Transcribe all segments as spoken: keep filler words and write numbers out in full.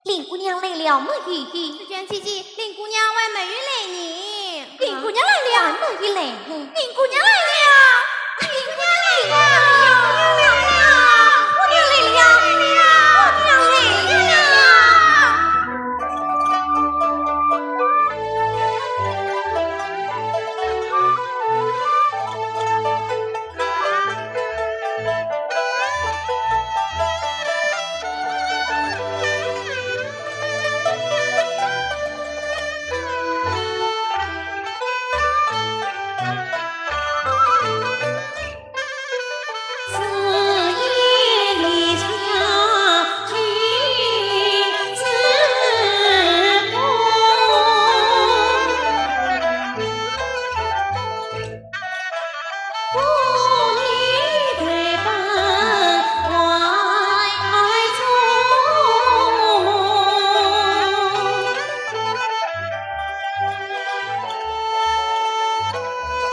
林姑娘来了没有？紫鹃姐姐，林姑娘还没有来呢。林姑娘来了。还没有来呢。林姑娘来了。林姑娘来了。林姑娘来了。林姑娘来了。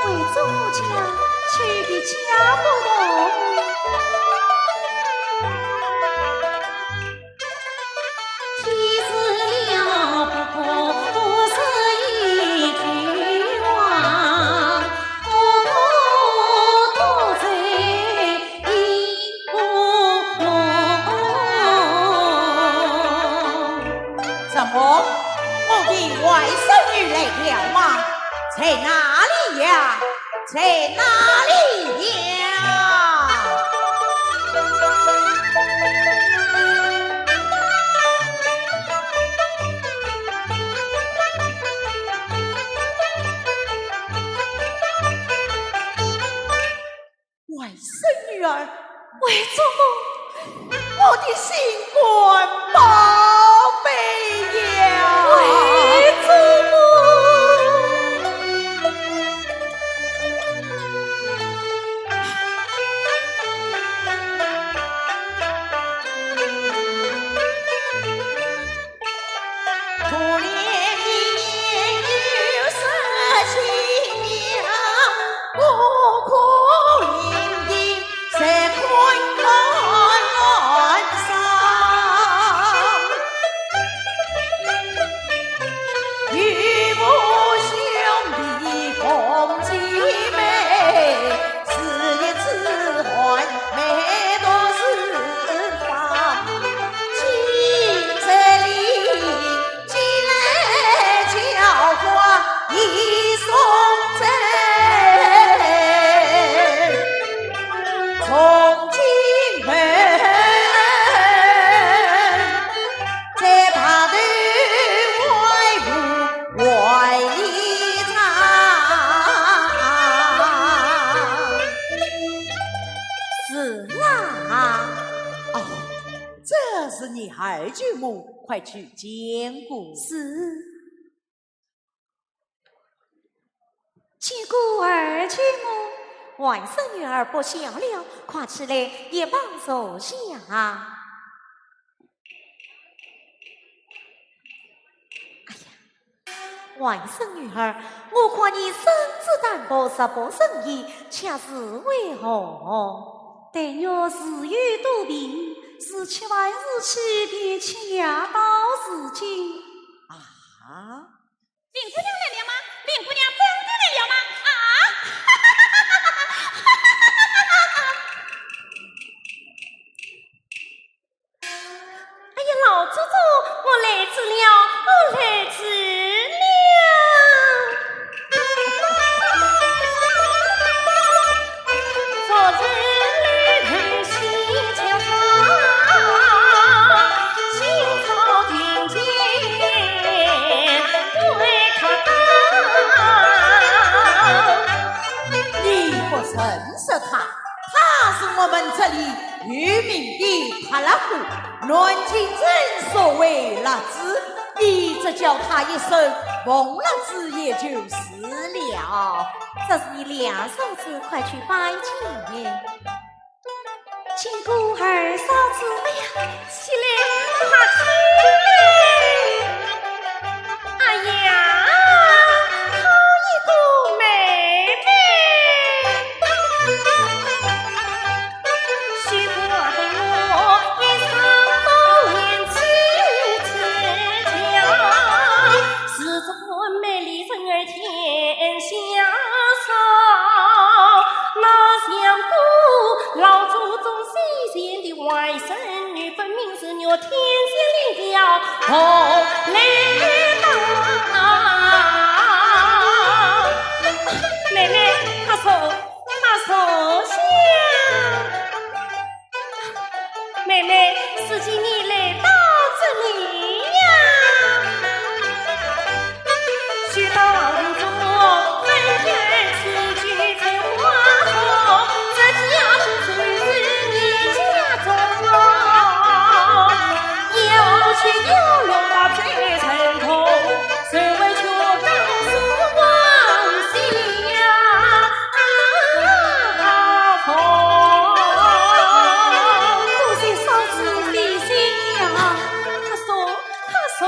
为做我家，求你家不同。 怎么，我的外甥女来了吗？在哪里呀？在哪里呀？ 外甥女儿，为祖母，我的心肝宝贝呀！为祖母。 是啦。哦，这是你二舅母，快去见过。是。 见过二舅母。外甥女儿不小了，快起来一旁坐下。哎呀，外甥女儿，我看你身子单薄，十分生厌，却是为何？黛玉自幼多病，自七岁时起便吃药到如今。啊？ 林姑娘来了吗？林姑娘真的来了吗？啊！哎呀，老祖宗，我来迟了，我来迟了。 你不认识他，他是我们这里有名的帕拉虎，南京人所谓辣子，你只叫他一声凤辣子也就是了。这是你两嫂子，快去拜见。 见过二嫂子。哎呀，起来，快起来！哎呀，好一个妹妹！妹妹，快坐，快坐下。妹妹，是请你来到这里呀。多谢嫂子费心呀。快坐，快坐。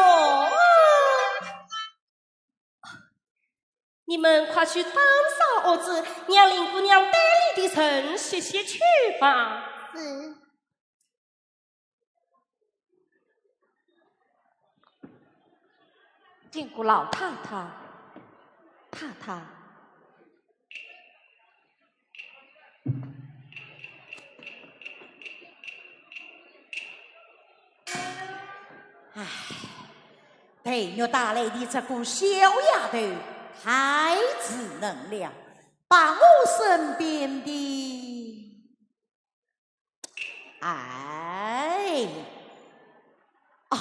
你们快去打扫屋子，让林姑娘带你的人歇歇去吧。是。 见过老太太、太太。唉，黛玉带来的这个小丫头太稚嫩了，把我身边的 哎，哦，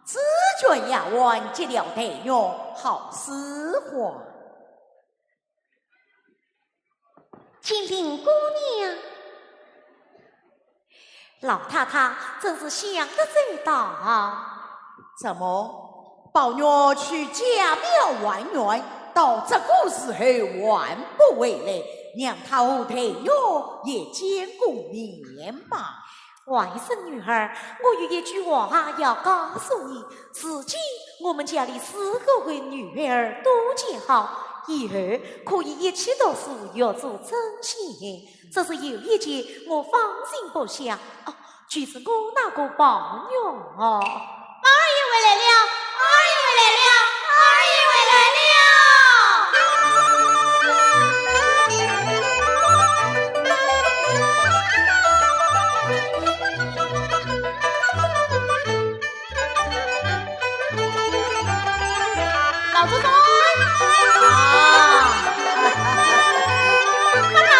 紫鹃丫鬟给了黛玉好使唤。金陵姑娘，老太太真是想得周到。怎么？ 宝玉去假庙还愿，到这个时候还不回来，让他和黛玉也见个面吧。外甥女儿，我有一句话要告诉你，如今我们家里四个为女儿都建好，以后可以一起读书，学做针线。 只是有一件我放心不下，哦，就是我那个宝玉。宝二爷回来了，宝二爷回来了，宝二爷回来了。 老祖宗！啊！快走！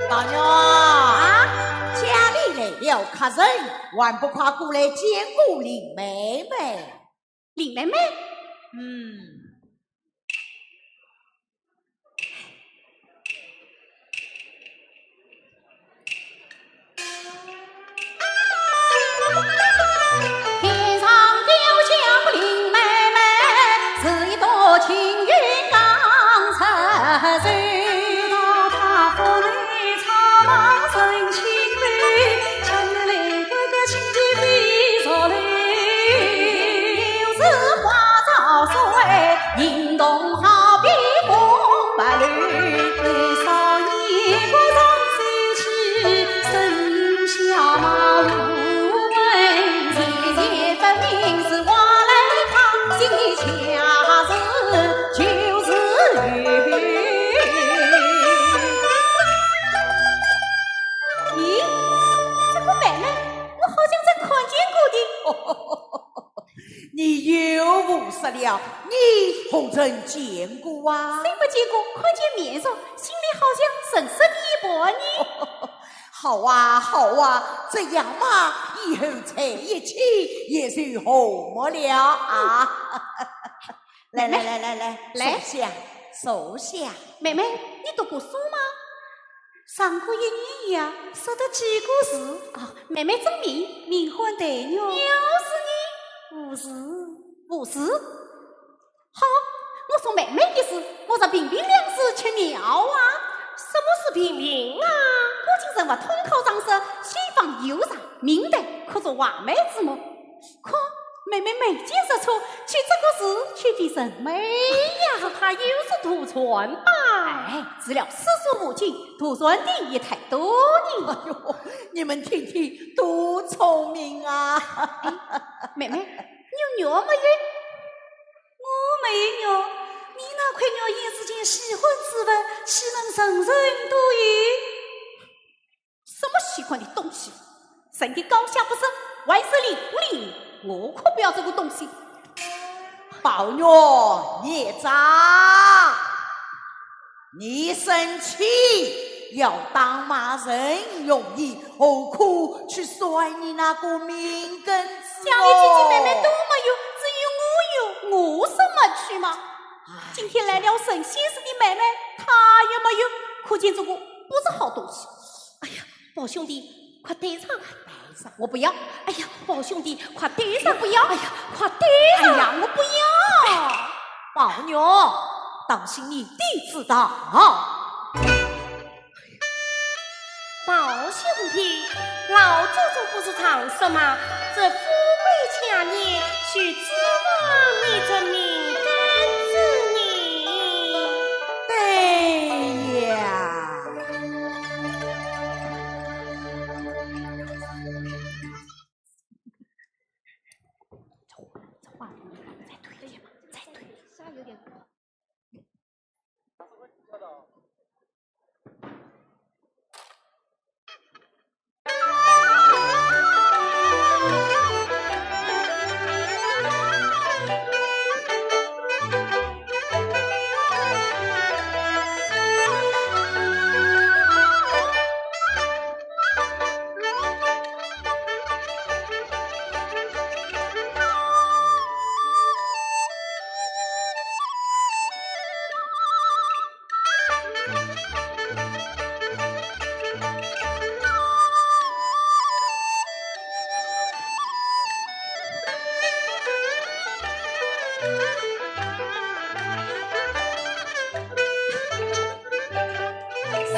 宝玉啊，家里来了客人，还不快过来见过林妹妹？林妹妹？嗯。 咦，这个妹妹，我好像曾看见过的。 你又胡说了，你何曾见过啊？虽不见过，看见面容，心里好像认识你一般呢。好啊，好啊，这样嘛，以后在一起也就和睦了啊。来，来，来，来，来，来。坐下，坐下。妹妹，你读过书吗？ 上过一年呀，识得几个字。啊，妹妹真名，名唤黛玉。又是你？无事，无事。好，我送妹妹一试，我这评评两字却妙啊。什么是评评啊？古今人物通考常识，先放悠然，明代可做画眉之目。 看，妹妹眉间若蹙，取这个字，取的甚美呀。这怕又是杜撰吧？哎，除了诗书无精，杜撰的也太多呢。哎呦，你们听听，多聪明啊！哎，妹妹，你有肉没有？我没有肉。你那块玉砚是件稀罕之物，岂能人人都有？什么稀罕的东西？人的高下不识，还是领不领？我可不要这个东西。宝玉，孽障！你生气要打骂人容易，何苦去摔你那个命根子哦？家里姐姐妹妹都没有，只有我有，我生么气嘛。唉，今天来了神仙似的妹妹，她也没有，可见这个不是好东西。哎呀，宝兄弟，快戴上啊！戴上？我不要。哎呀，宝兄弟，快戴上！我不要。哎呀，快戴上！哎呀，我不要。宝玉，当心你的指头。 宝兄弟，老祖宗不是常说吗？这富贵强年，须知道你这命根子呢。对呀。这话，这话再对一点嘛，再对。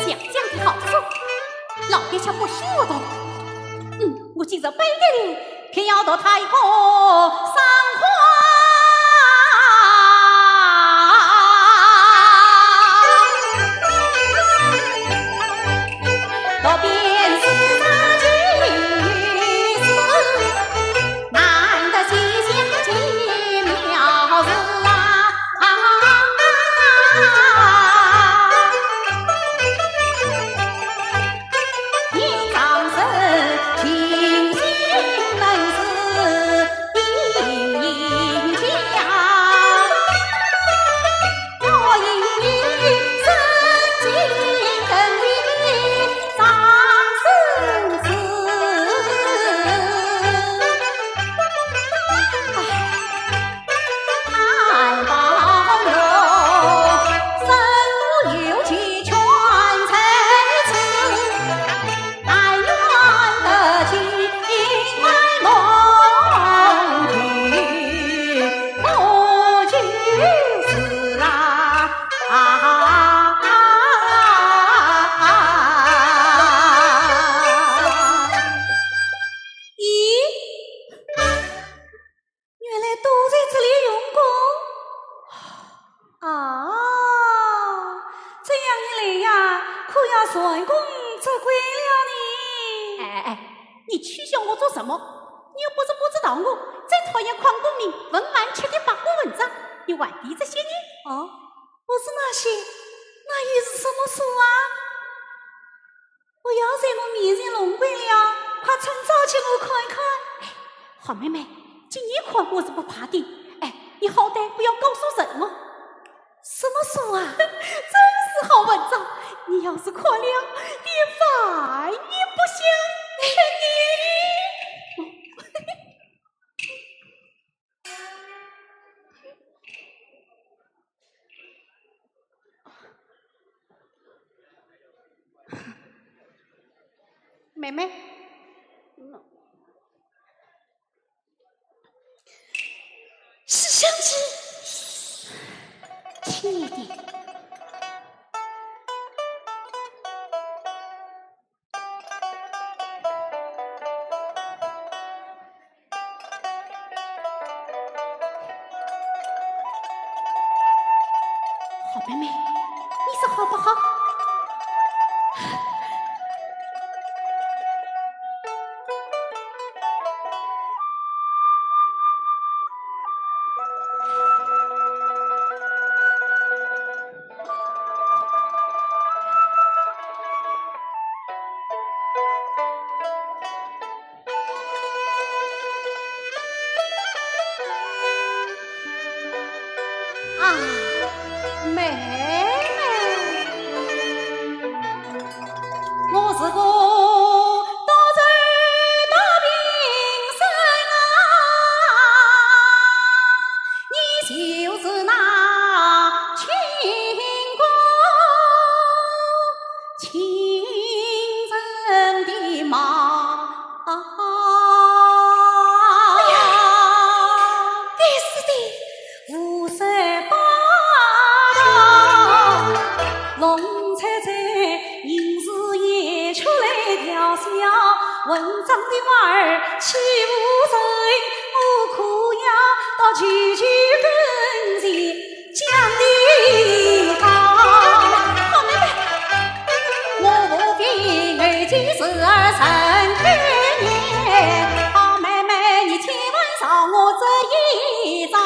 想想的好处，老爹却不许我读。嗯，我今日背对你，偏要读太和赏花。读遍四书经史，难得奇香奇妙事啊！ 咦， 原来都在这里用功。啊，这样一来呀，可要蟾宫折桂了呢。哎哎哎，你取笑我做什么？你又不是不知道我最讨厌看功名、文玩缺点八股文章，你还提这些呢？哦，不是那些，那又是什么书啊？ 不要在我面前弄鬼了，快趁早给我看看。哎，好妹妹，给你看我是不怕的。哎，你好歹不要告诉人哦。什么书啊？真是好文章，你要是看了，连饭也不想吃的。 妹妹，嗯，是香姐。轻一点。 好妹妹，你说好不好？文章的话儿岂无人，我可要到舅舅跟前讲的话。好妹妹，我无非儿子十二三个月，好妹妹，你千万饶我这一桩，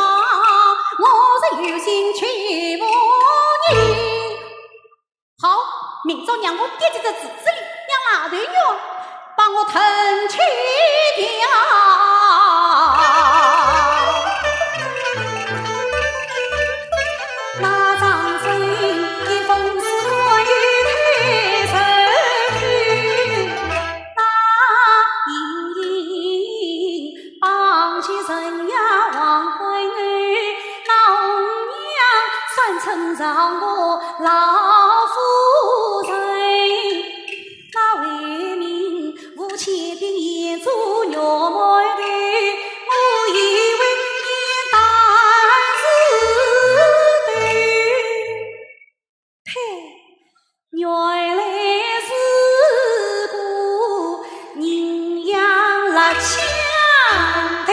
我是有心去无你。 好，明朝让我跌进这池子里，让癞头鼋把我吞吃掉。那张生一封是关于退休，那一 绑起人呀王婚后，老娘三称让我老夫人，那为民无钱的眼珠肉馒头，我以为你大是头。 呸！原来是个人仰辣墙头。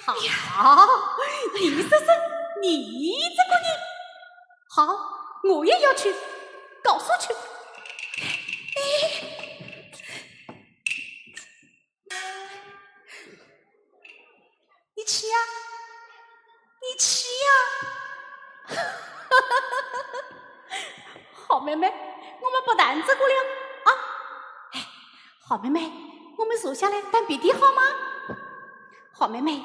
好，你说说，你这个人。好，我也要去告诉去。哎， 你去呀，你去呀。好妹妹，我们不谈这个了啊。哎，好妹妹，我们坐下来谈别的好吗？好妹妹，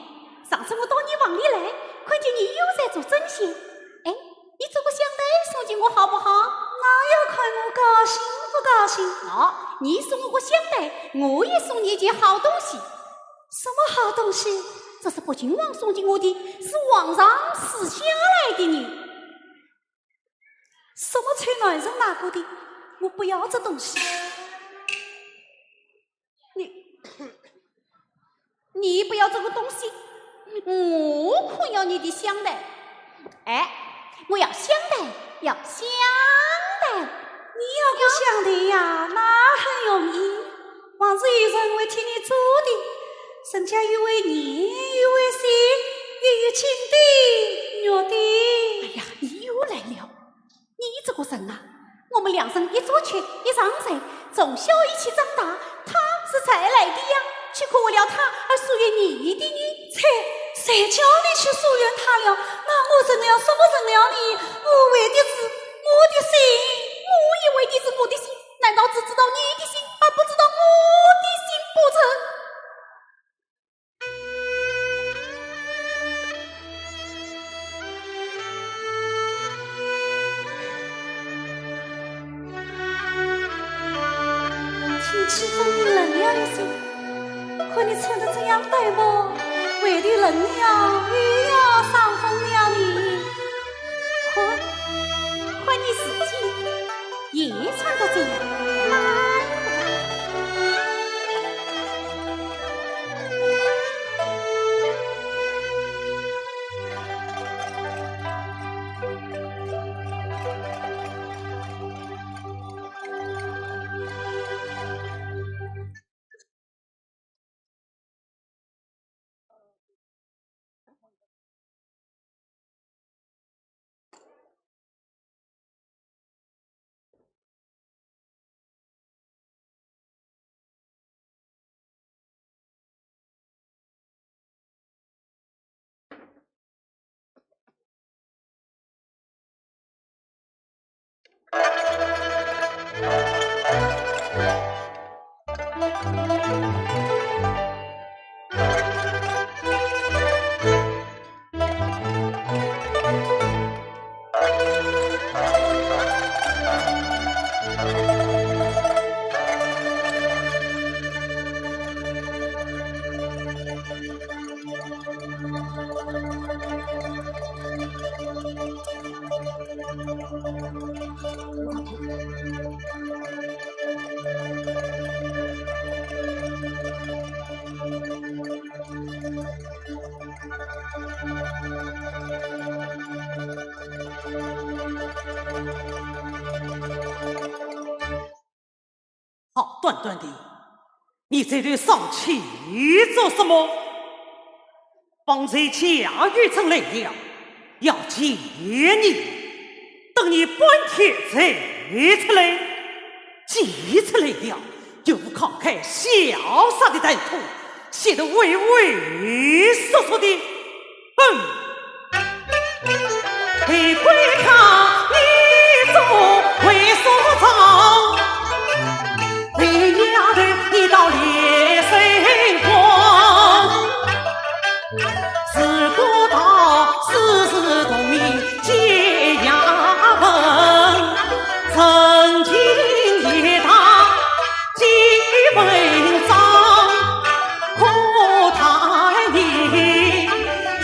上次我到你房里来，看见你又在做针线。哎， 你做个香袋送给我好不好？那要看我高兴不高兴。喏，你送我个香袋，我也送你一件好东西。什么好东西？这是北静王送给我的，是皇上赐下来的呢。什么臭男人拿过的？我不要这东西。 你，你不要这个东西，我可要你的香袋。哎，我要香袋，要香袋。你要个香袋呀，那很容易，还是有人会替你做的。人家又会念，又会写，又有金的、玉的。哎呀，你又来了。 你这个人啊，我们两人一桌吃，一床睡，从小一起长大，他是才来的呀，岂可为了他而疏远你的呢？切，谁叫你去疏远他了？那我成了什么人了呢？我为的是我的心。我也为的是我的心，难道只知道你的心，而不知道我的心不成？ 天气终于冷了一些，我看你穿得这样单薄，外头冷了，又要伤风了呢。看，看你自己。 也穿得这样。好端端的，你这头丧气做什么？方才贾雨村来了，要见你，等你搬帖再出来。既出来了，又放开潇洒的谈吐，显得畏畏缩缩的。哼！ 你归家，你做为所长，为丫头你到烈水光。自古道世事功名皆要问，曾经一大 几文章，可叹你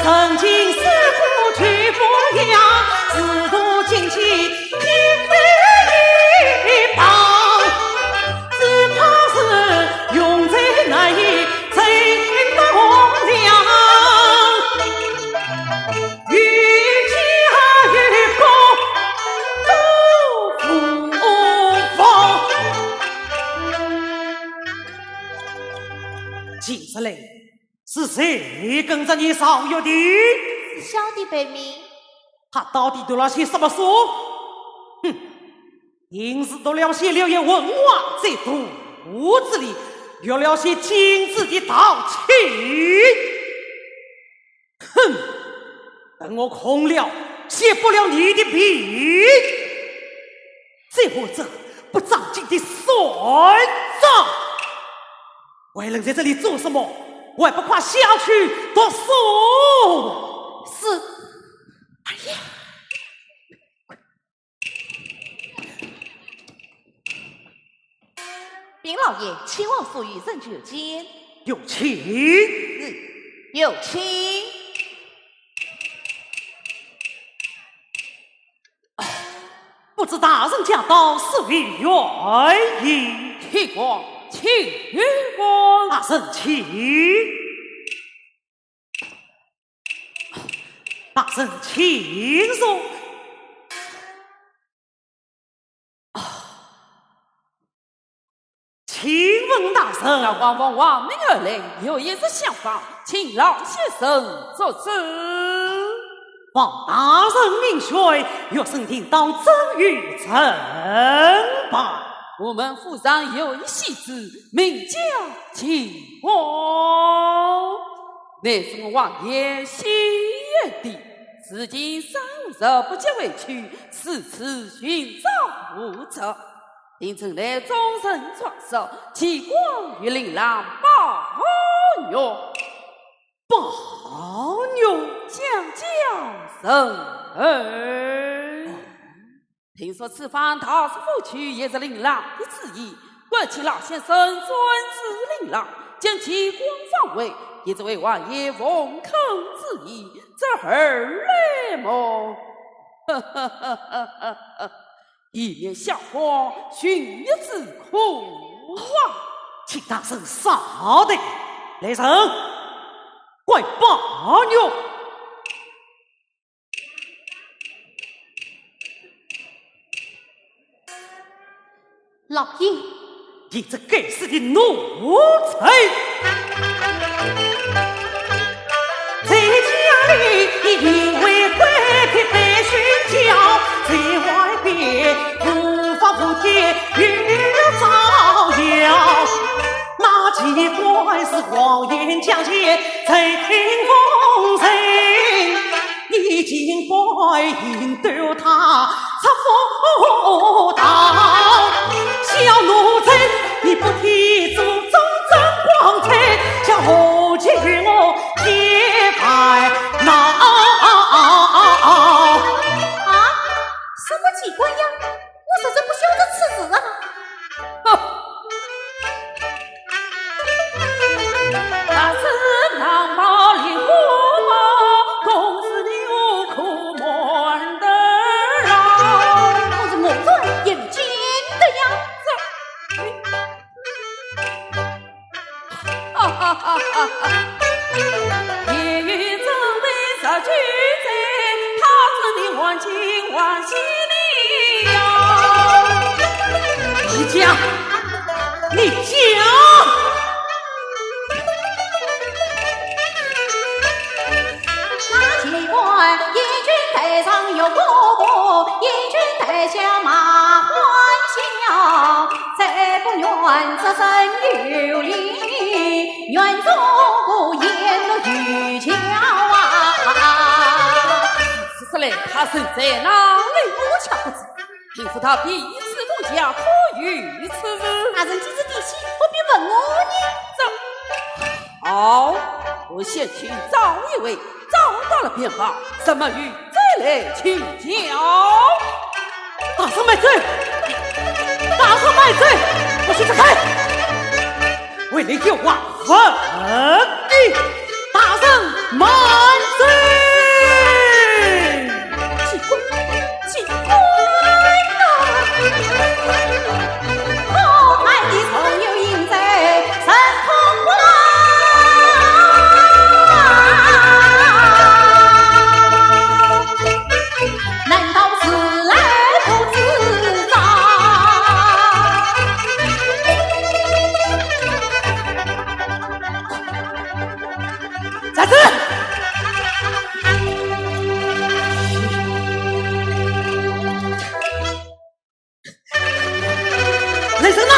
曾经是个穷苦娘，自古今非一般，只怕是用人难以成栋梁。 有家有国都无望。其实嘞，是谁跟着你上学的？是小弟背命。他到底读了些什么书？哼，硬是读了些柳叶文化在肚子里，学了些金子的淘气。 哼，等我空了，揭不了你的皮。再或者，不长进的算账，还愣在这里做什么？还不快下去读书？是。哎呀！ 禀老爷，亲王所谕，人求见。有请。是，有请。不知大人驾到，是为远迎。启禀，启禀。大人请。 大人请坐。啊，请问大人。老王奉王命而来，有一事相访，请老先生作主。望大人明说，学生定当怎样承办？我们府上有一戏子，名叫秦王。 乃是我王爷心爱的，如今三五日不见回去，四处寻找无着。听城内众人传说，秦王与令郎宝玉。宝玉？相交甚厚。 听说此番大叔府去也是令郎的主意，关请老先生专治令郎，将秦王放回，也是为王爷奉劝之意，这何来么？以免下官徇逆之苦啊！请大人稍待。来人，唤宝玉。 老爷。你这该死的奴才！在家里因为规矩被训教，在外边无法无天又造谣。那岂不是妄言假语，在听风声？ 你竟敢引诱他出府逃，小奴才，你不提祖宗争光彩，叫何其与我结拜呐？啊？什么机关呀？我实在不晓得此事啊。 哼！大字郎毛里胡毛，公子你无可瞒得了。可是我这眼睛的呀。这，哈哈哈哈哈！夜雨正被十九载，他真的还情还喜你呀。万世人有礼，愿中国沿路有桥啊。此次来，他身在哪里？我却不知。听说他避世东家，可有此事？大人既知地细，何必问我呢？这……好，我先去找一回，找到了便罢，什么事再来请教。大人慢走，大人慢走，不许走开！为了有话问你，大人慢走。 站住！来人呐！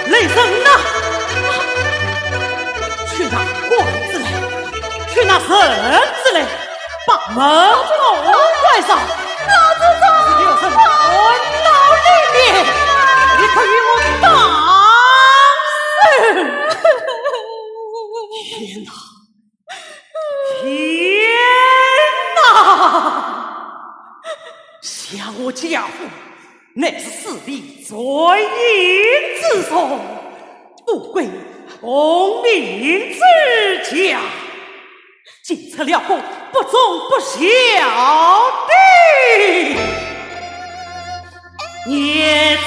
来人呐！去拿棍子来！去拿绳子来！把门给我关上！老祖宗！你有什么？我老里面，你可与我绑手！天哪！ 天哪！想我家父乃是势力最严之人，富贵功名之家，竟出了个不忠不孝的 孽子！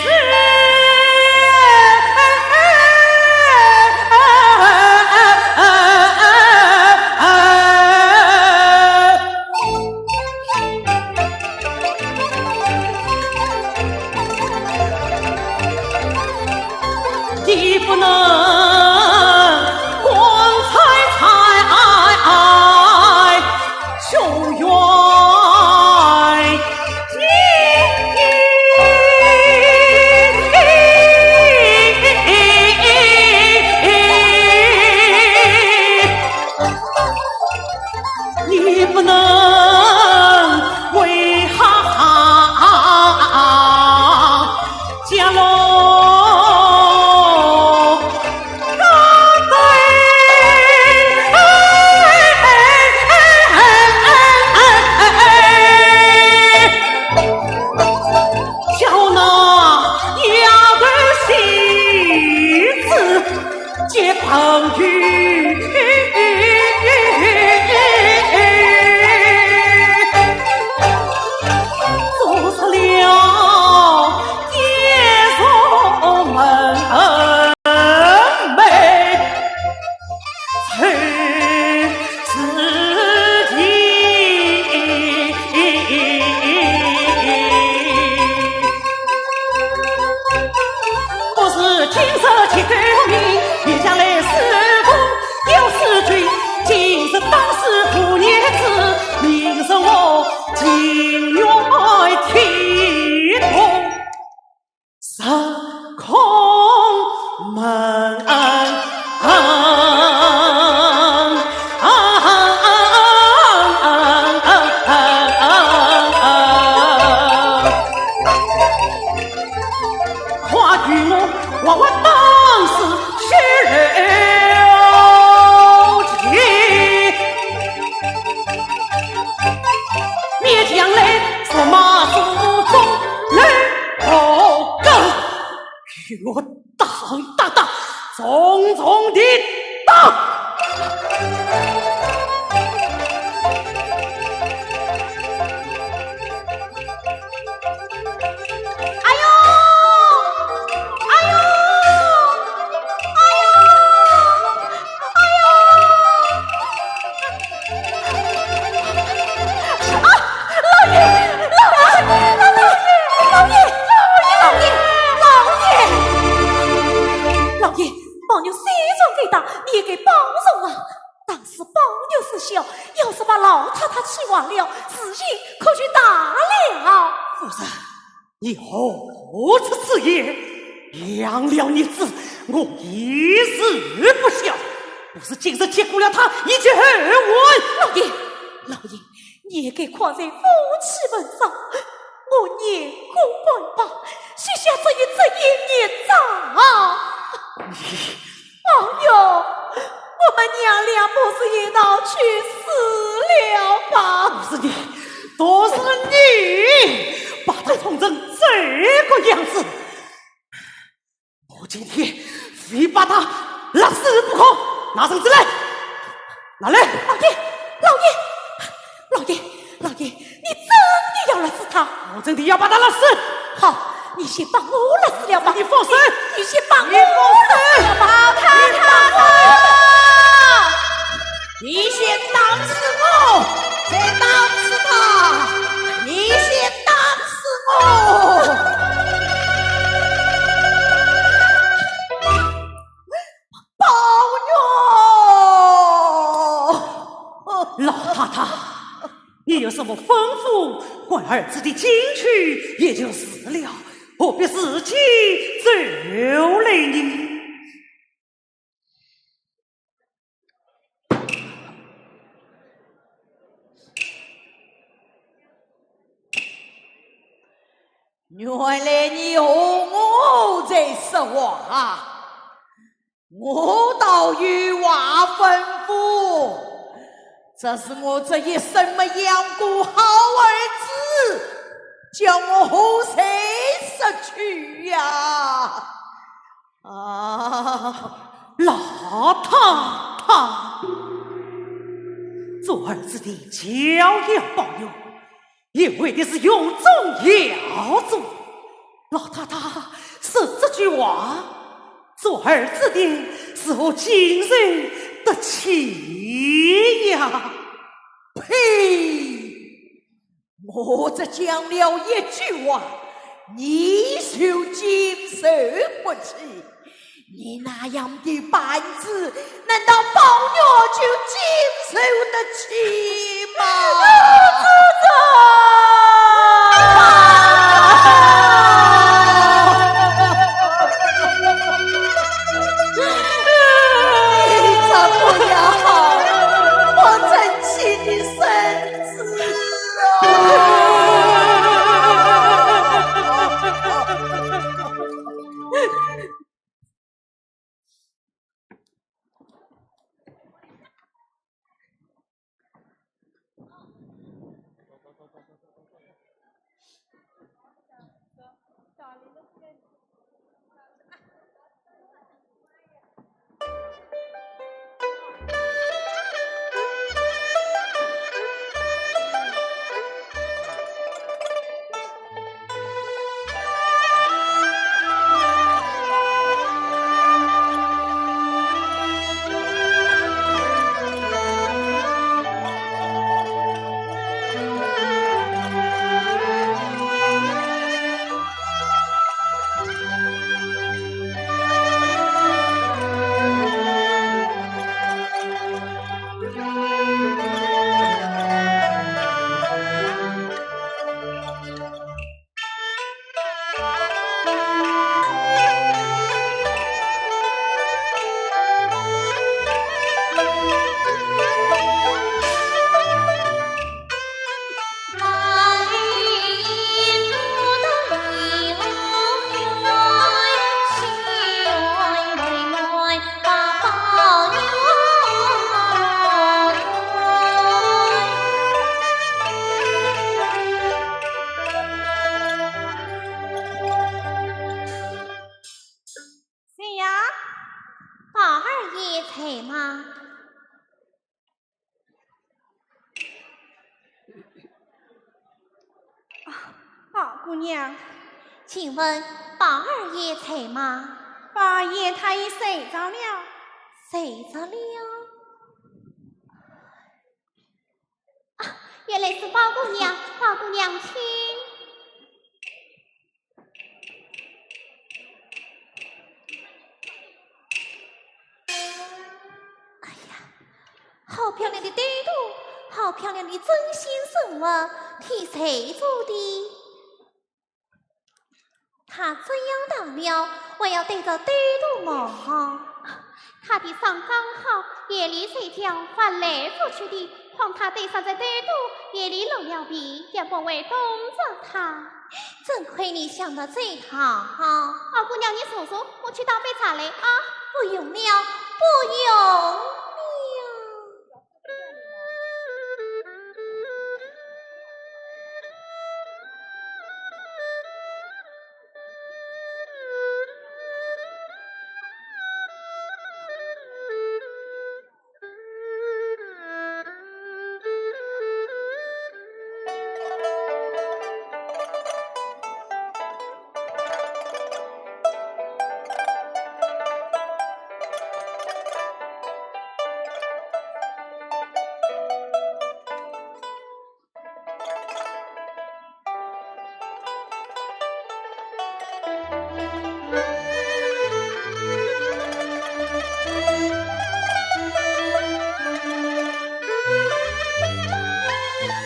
你不能光彩彩秀冤 你不能为哈哈家喽。 叫那丫头戏子接朋友，做出了一座门楣。 谁知情？不是今日结功名，便将来世功有是罪。今日打死父孽子，明日我情愿天堂。 入空门。快与我活活打死休留情。 面前来，什么祖宗来破根？与我打打打，重重地打！哎呦！哎呦！哎呦！哎呦！ 啊，老爷，老爷，老爷，老爷，老爷，老爷，老爷，宝玉虽然该打，你也该帮助啊。打死宝玉是小，要是把老太太气坏了，事情可就大了。夫人，你何出此言？养了孽子，我一日不孝，不是今日结果了他一句后悔。老爷，老爷，你也该看在夫妻份上，我年过半百，膝下只有这一孽障。你……宝玉，我们娘俩不如一道去死了吧。不是你，都是你，把他宠成这个样子。 我今天非把他勒死不可！拿绳子来，拿来！老爷，老爷，老爷，老爷，你真的要勒死他？我真的要把他勒死！好，你先把我勒死了吧！你放手！你，你先把我勒死了吧！老太太！你先打死我，再打死他！你先打死我！ 宝玉！老太太，你有什么吩咐，管儿子的进去也就是了，何必自己走来呢？ 原来你和我在说话啊！我倒有话吩咐，这是我这一生没养过好儿子，叫我和谁说去呀？ 啊，老太太，做儿子的教养宝玉，也为的是荣宗耀祖。老太太说这句话，做儿子的是何今日得起呀？呸！ 我只讲了一句话，你就经受不起。你那样的板子，难道宝玉就经受得起吗？你这不要，我真气的生 谁呀？宝二爷在吗？ 啊，宝姑娘。请问宝二爷在吗？宝二爷他已睡着了。睡着了？啊，原来是宝姑娘，宝姑娘请。 哎呀，好漂亮的对肚，好漂亮的针线绳物，替谁做的？他怎样大了，还要对着兜肚望？他的伤刚好，夜里睡觉翻来覆去的，况他对上这兜肚，夜里露了皮，也不会冻着他。真亏你想得周到。二姑娘，你坐坐，我去倒杯茶来啊。不用了，不用了。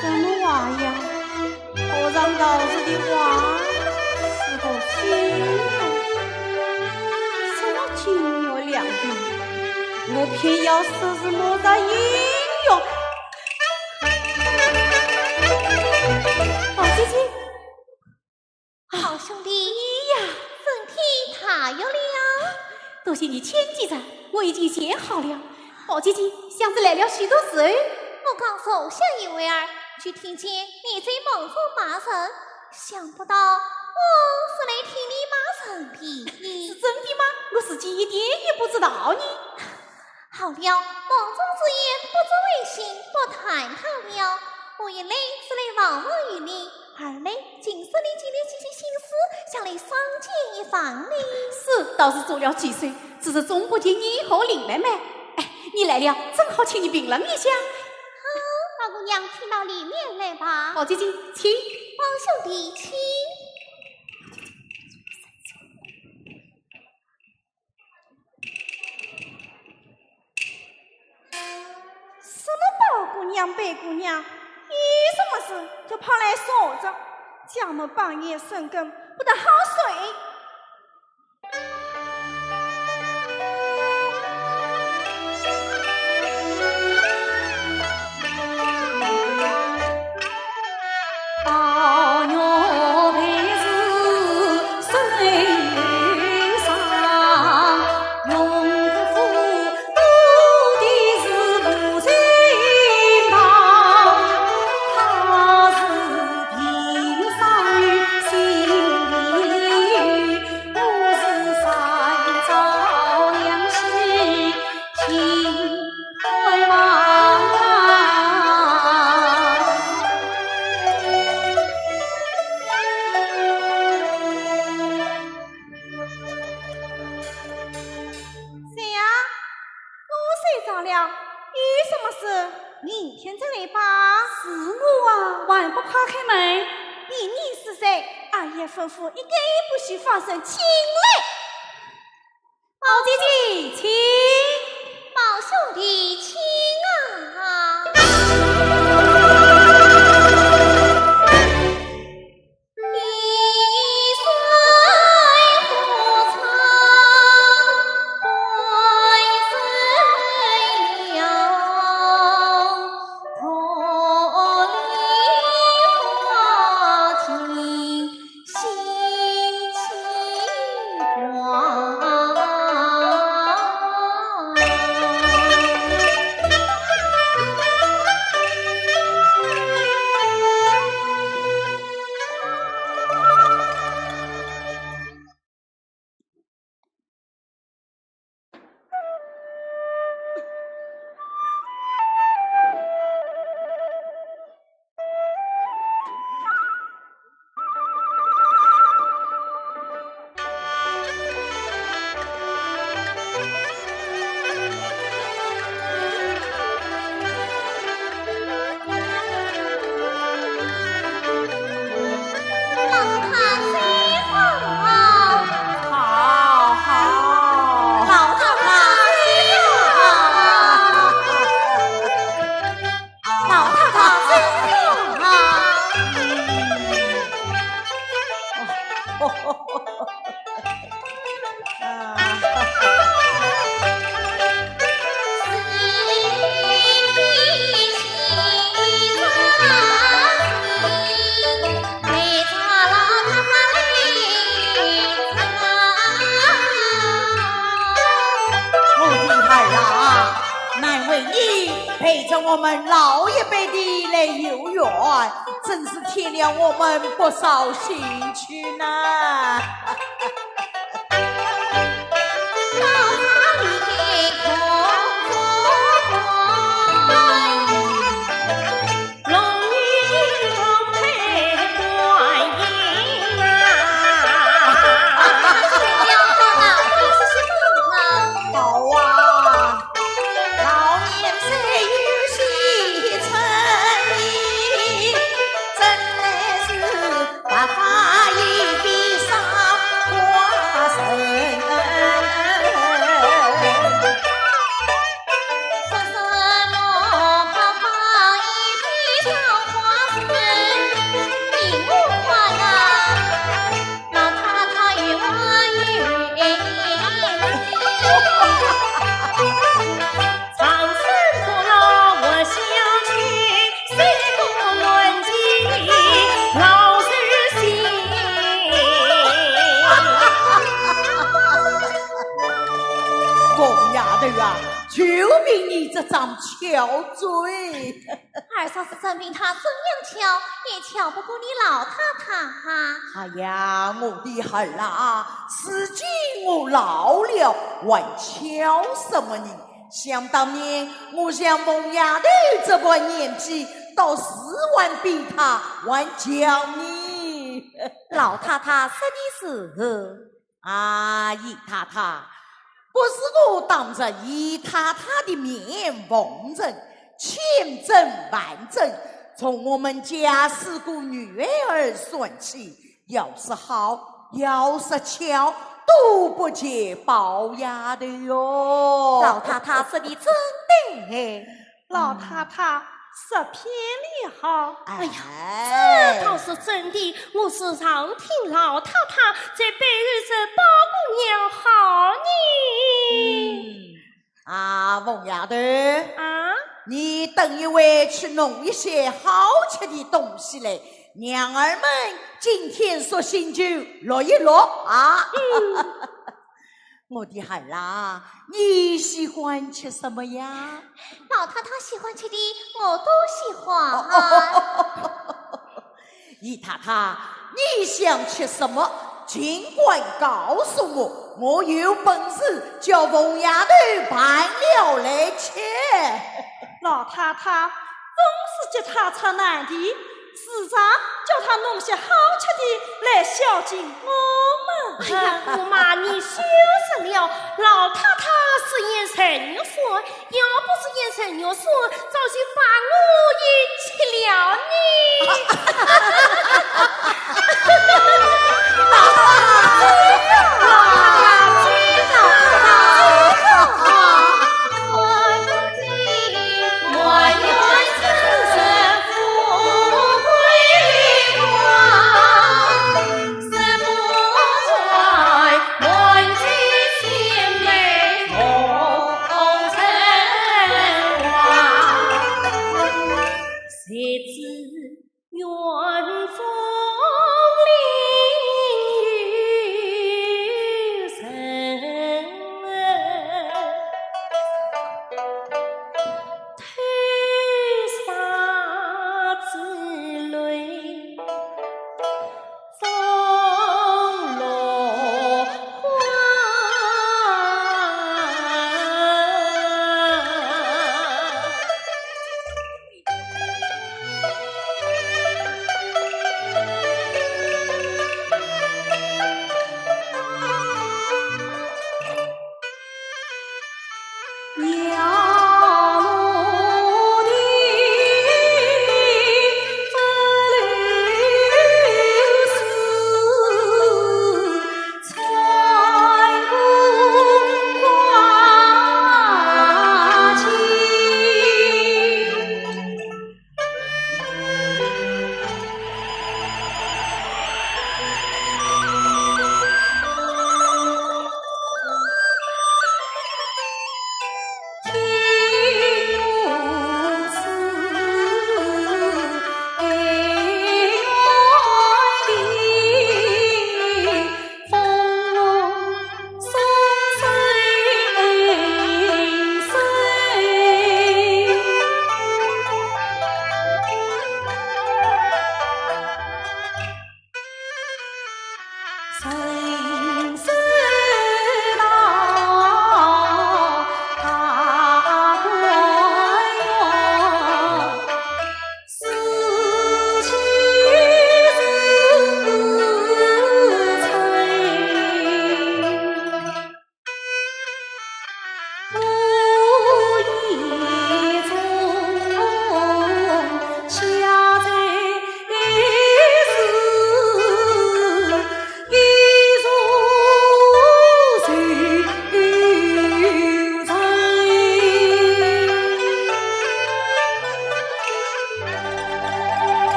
什么话呀？和尚道士的话是个虚话，什么金玉良缘，我偏要说是莫扎音乐。宝姐姐，宝兄弟，你呀，身体大有了。多谢你牵记着，我已经写好了。宝姐姐，想是来了许多时候。我刚坐下一会儿，就听见你在梦中骂人，想不到我是来听你骂人的。是真的吗？我自己一点也不知道呢。 好了，梦中之言不足为信，不探讨了。我一来是来望望于你，二来竟是你今天起起心思，想来赏鉴一番呢。是，倒是做了几回，只是总不及你和林妹妹。哎，你来了，正好请你评论一下。好，老姑娘，请到里面来吧。宝姐姐，请。宝兄弟，请。 什么宝姑娘、白姑娘，有什么事就跑来说着，家门半夜深更不得好睡。谁呀？我睡着了，有什么事？明天再来吧。是我啊，还不快开门？你，你是谁？二爷吩咐一概不许发声，请来。宝姐姐，请。宝兄弟，请啊。这我们老一辈的来游园，真是添了我们不少兴趣呢。好啊，老年人有些春意，真乃是白发一笔赏花人。说什么白发一笔赏花人，你我看啊，老太太有话有言。长生不老活相去，谁不问起老寿星？凤丫头啊，就凭你这张巧嘴。二嫂是真凭她怎样巧，也巧不过你老太太啊。哎呀，我的孩儿啊，如今我老了，还巧什么呢？想当年，我像凤丫头这般年纪，倒是还比她还巧呢。老太太说的是。 啊，姨太太，不是我当着姨太太的面奉承，千真万真，从我们家四个女儿算起，要说好，要说巧，都不及宝丫头哟。老太太说的真对。 老太太，说偏了好。哎呀，哎。这倒是真的，我时常听老太太在背后说宝姑娘好呢。嗯，啊，凤丫头，啊？你等一会去弄一些好吃的东西来，娘儿们今天索性就乐一乐啊。嗯。 我的孩儿啊，你喜欢吃什么呀？老太太喜欢吃的，我都喜欢。姨太太，你想吃什么，尽管告诉我，我有本事叫凤丫头办了来吃。老太太，总是给她出难题， 时常叫她弄些好吃的来孝敬我们。哎呀，姑妈，你休说了，老太太是眼神肉酸，要不是眼神肉酸，早就把我也吃了呢。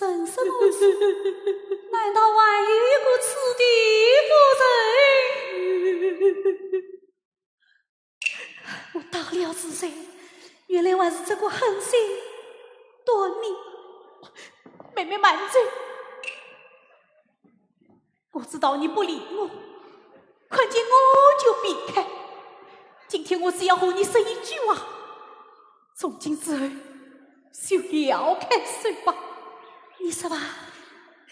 人生如此，难道还有一个此地不成？我大了之罪，原来还是这个狠心短命。妹妹慢走。 我知道你不理我，看见我就避开。今天我只要和你说一句话，从今之后就了开手吧。你说吧。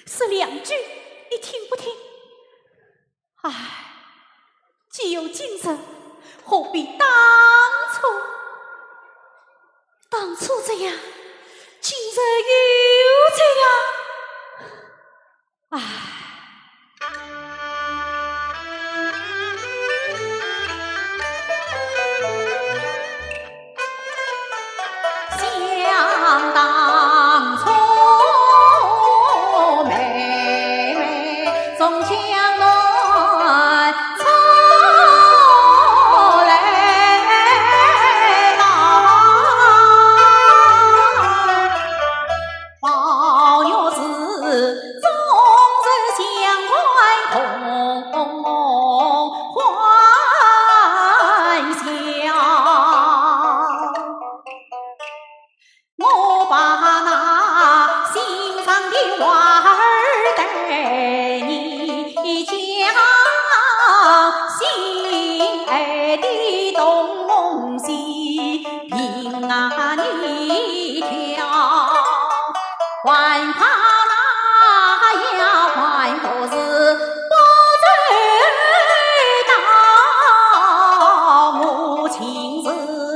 说两句，你听不听？唉，既有今日，何必当初？当初这样，今日又这样。 唉。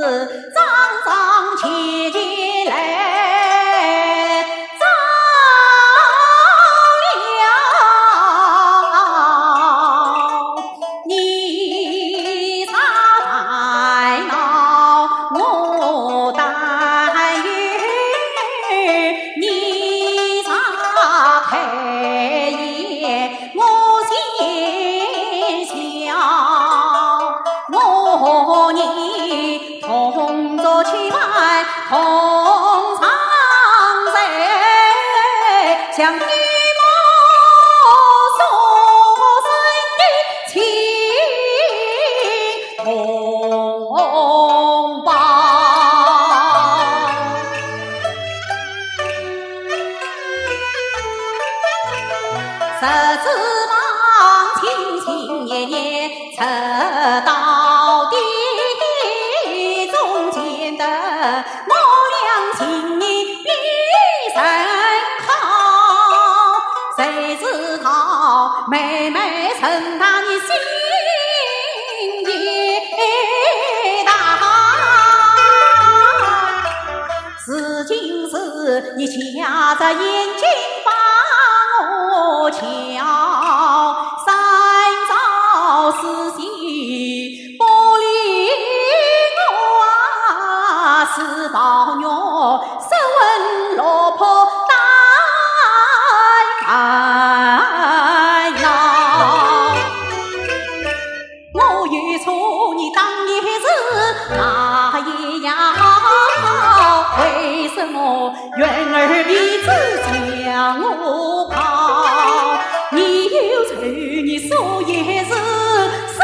张张齐齐来张了，你啥烦恼我担忧，你啥开眼 我心想，我和你同坐千万同上山，像一梦所生的情同胞。 十指望，情情念念，直到地中间的我俩情意比人好。谁知道妹妹成大你心也大。 如今是你斜着眼睛把我瞧，三朝四夕不理我啊，是抱我失魂落魄大烦恼。 我有错，你当也是，那也要，为什么怨儿鼻子将我刨？你有错，你说也是，说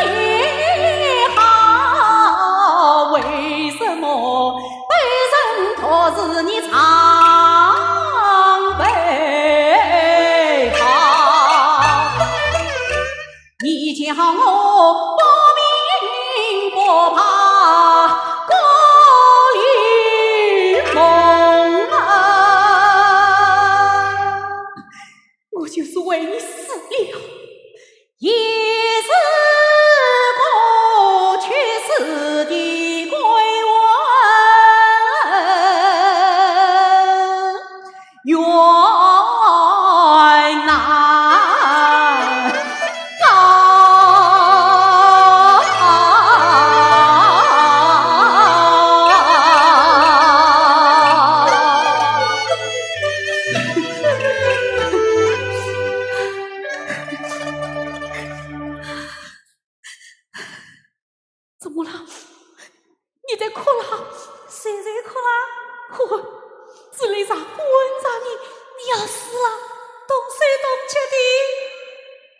也好，为什么被人托是你常备好？ 你叫我不明不白过了梦啊，我就是为你死了，也是过去世的鬼魂。 冤难告。怎么了？你在哭了？谁在哭了？昏，这里啥昏着呢？你要死了，动手动脚的。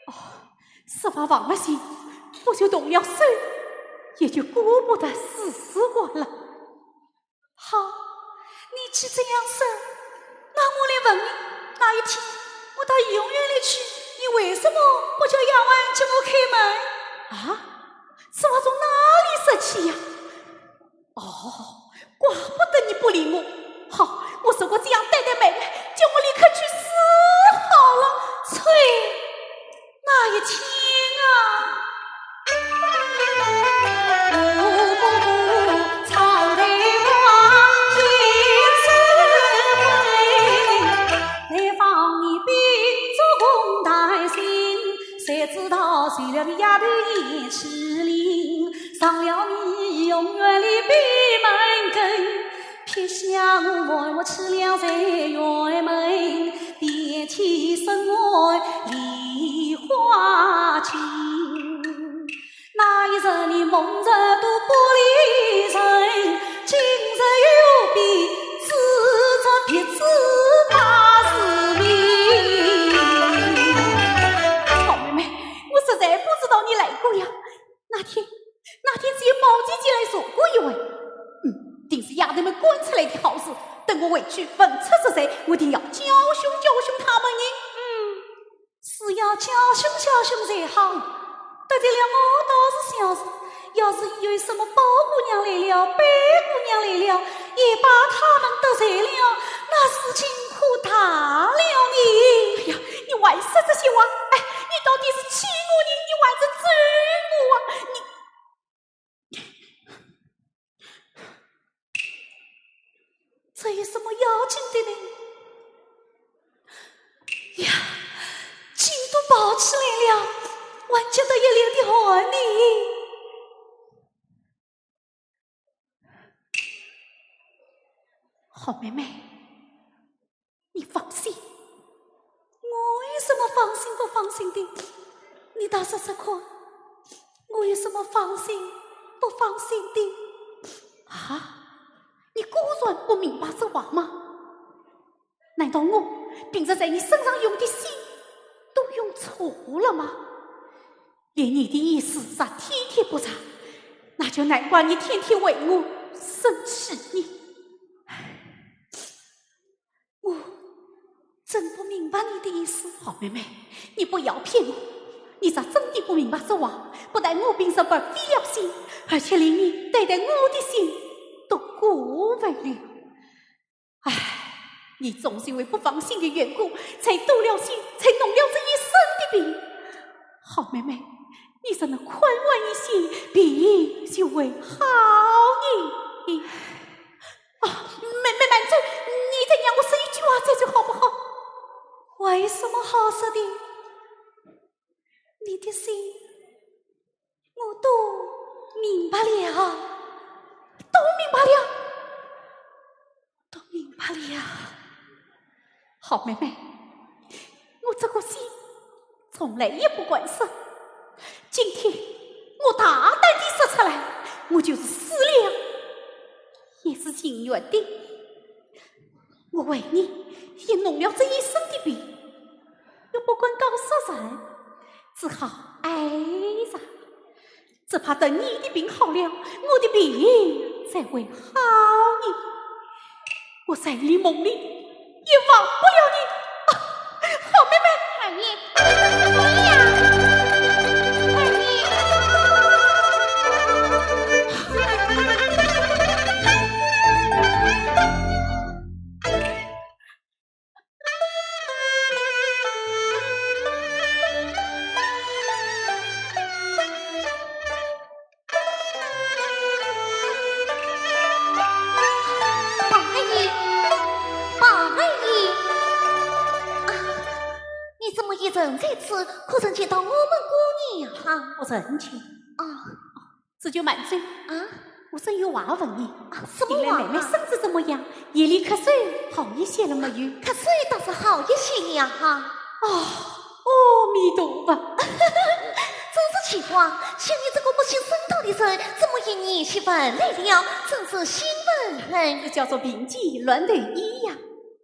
哦，设法防了心，不就动了手，也就顾不得死死活了。 好，你既这样说，那我来问你，那一天我到怡红院里去，你为什么不叫丫鬟给我开门？啊？此话从哪里说起呀？哦，怪不得你不理我。好，我如果这样对待妹妹，叫我立刻去死好了。呸！ 那一天啊，好妹妹，我实在不知道你来过呀。那天，那天只有宝姐姐来坐过一回。嗯，定是丫头们干出来的好事。等我回去问出是谁，我定要教训教训她们呢。嗯， 是要教训教训才好。得罪了我倒是小事，要是有什么宝姑娘来了、贝姑娘来了，也把她们得罪了，那事情可大了呢。哎呀，你还说这些话？哎，你到底是气我呢，你还是咒我啊？你…… 你有什么要紧的呢？呀，筋都暴起来了，还觉得一脸的汗呢。好妹妹，你放心。我有什么放心不放心的？你倒说说看，我有什么放心不放心的？啊，你果然不明白这话吗？难道我平日在你身上用的心都用错了吗？连你的意思也体贴不着，那就难怪你天天为我生气呢。我真不明白你的意思。好妹妹，你不要骗我，你若真的不明白这话，不但我平日不费了心，而且连你对待我的心都过分了。唉，你总是因为不放心的缘故，才多了心，才弄了这一身的病。好妹妹，你若能宽宏一些，病就会好的。啊，妹妹慢走，你再让我说一句话再说好不好？还有什么好说的？你的心我都明白了，都明白了，都明白了。好妹妹，我这个心从来也不敢说，今天我大胆地说出来，我就是死了也是情愿的。我为你也弄了这一身的病，又不敢告诉人，只好挨着。只怕等你的病好了，我的病才会好呢。我在你梦里也忘不了你。啊，好妹妹。二爷，你怎么呀？二爷。宝二爷，宝二爷，啊，你怎么一人在此？可曾见到我们姑娘？啊，不曾见。啊，子建慢走。啊？我正有话问你。啊，什么话啊？近来妹妹身子怎么样？夜里咳嗽好一些了没有？咳嗽倒是好一些了哈。哦，阿弥陀佛。真是奇怪，像你这个不信僧道的人，怎么一年七分来了？真是心烦。这叫做病急乱投医呀。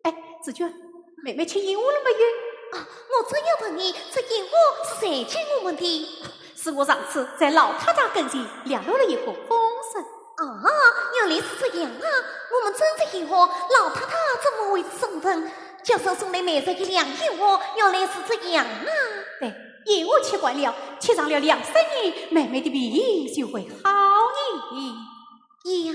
哎，子建，妹妹吃药了没有？啊，我正要问你，这药是谁给我们的？是我上次在老太太跟前领了一个风声。啊，原来是这样啊！我们正在疑惑，老太太怎么会送人，叫人送来买这一两药啊？原来是这样啊！对，药我吃惯了，吃上了两三年，妹妹的病就会好呢。呀。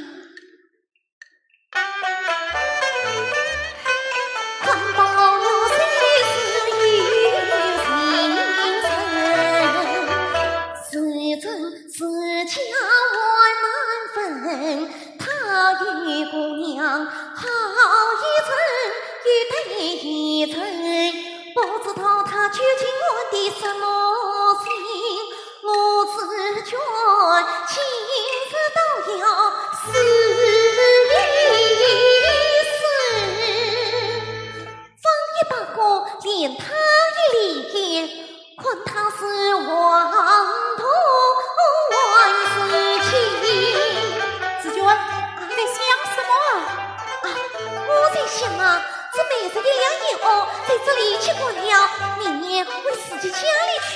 方一百个连他一连，看他是黄铜还是金。子建，你在想什么啊？啊，我在想啊，这买这一两药哦，在这里吃惯了，明年回自己家里去，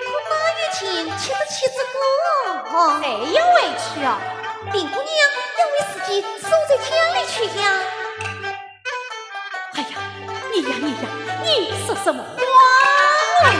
可哪有钱吃得起这个哦？谁要回去啊？林姑娘要回自己所在家里去呀。 哎呀，你呀，你呀，你说什么话啊？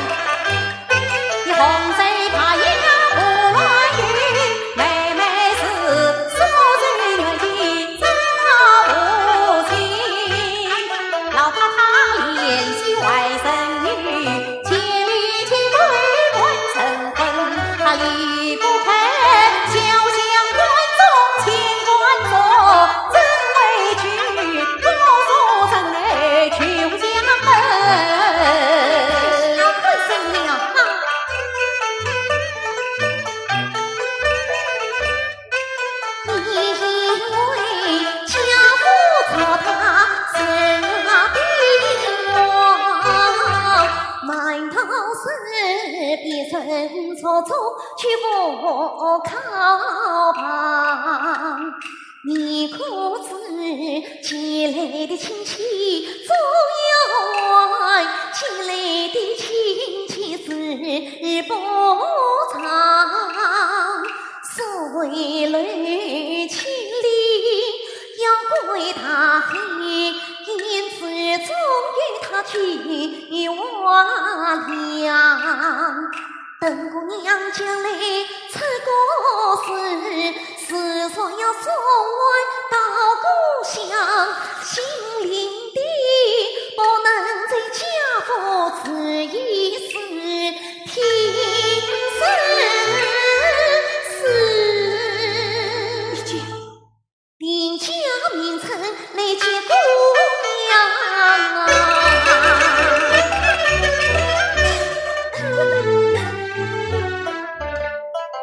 坐中，举步靠旁。你可知，寄来的亲戚总要还，寄来的亲戚是不长。 谁来千里，要归大海，因此总有他去我凉。等姑娘将来出嫁时，自然要送还到故乡。心灵的不能在家父这一世， 听是是。你讲，定家名称来见姑娘啊。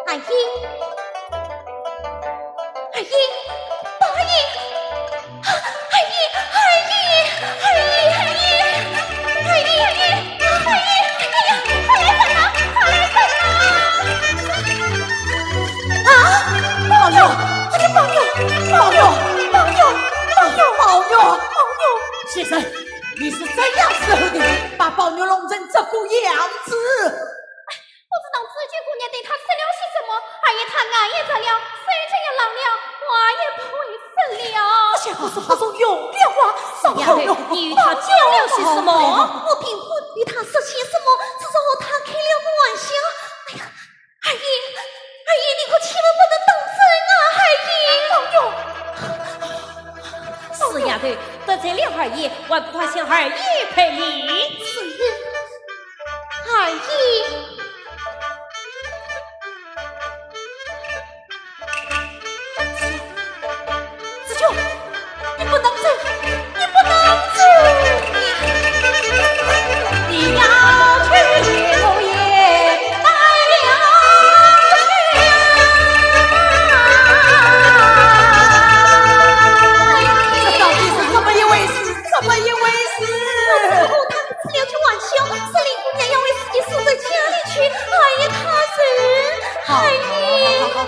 二爷，二爷，八爷。 二爷，二爷，二爷，二爷，二爷，二爷，哎呀，快来人呐，快来人呐！啊，宝玉，快点，宝玉，宝玉，宝玉，宝玉，宝玉，宝玉。先生，你是怎样伺候的，把宝玉弄成这副样子？ 不知道紫鹃姑娘对他说了些什么，二爷他眼也眨了，手脚也冷了，话也不会说了。这些话是不中用的话，宝玉，你与他讲了些什么？我并不与他说些什么，只是和他开了个玩笑。哎呀，二爷，二爷，你可千万不能当真啊，二爷！宝玉，死丫头，得罪了二爷，还不快向二爷赔礼？是。 二爷。紫鹃，你不能走，你不能走！你要去，我也带了去啊！这到底是怎么一回事？怎么一回事？ 我只和他开了句玩笑，说林姑娘要为自己送到家里去，二爷他说，好，二爷。好，好，好，好。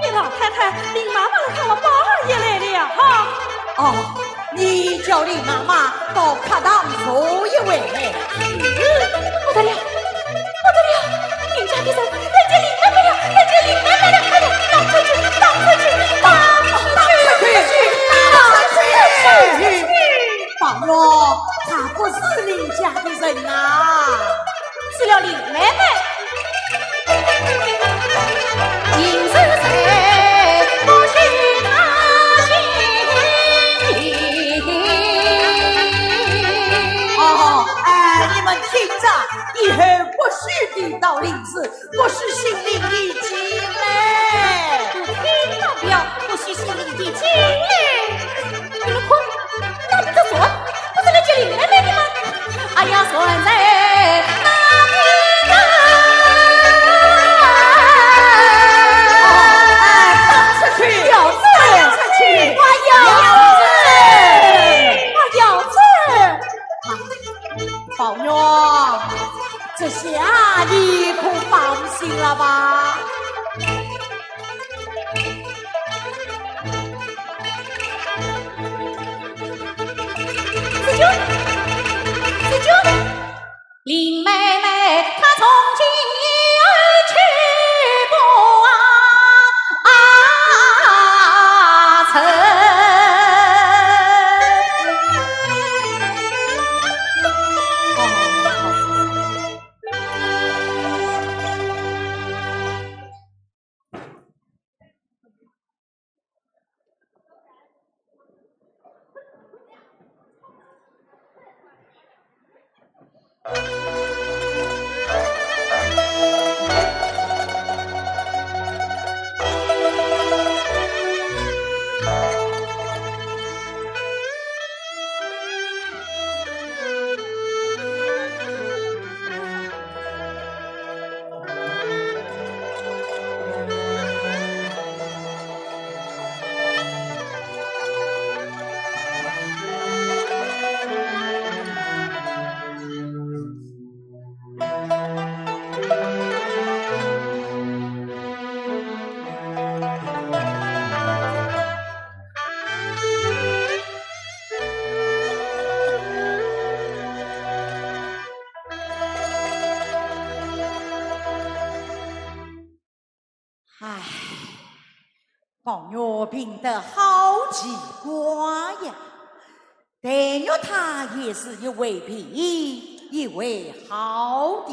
你老太太、林妈妈喊我宝二爷来了哈。哦，你叫林妈妈到客堂坐一会。嗯，不得了，不得了，林家的人看见林妹妹了，看见林妹妹了，哎呀，打出去，打出去，打出去，打出去，打出去！ 宝玉，她不是林家的人呐。是了林妹妹。哦，哎，你们听着，以后不许提到林氏， 不许姓林的进来。听到没有？不许姓林的进来。你们看，那边的船，不是来接林妹妹的吗？哎呀，船在那边呢。哦，哎，放出去。要走。放出去。我要走。我要走。啊，宝玉， 这下你可放心了吧？紫鹃，紫鹃，林妹妹她从今以后去不曾。宝玉病得好奇怪呀。黛玉她也是一位病一位好的，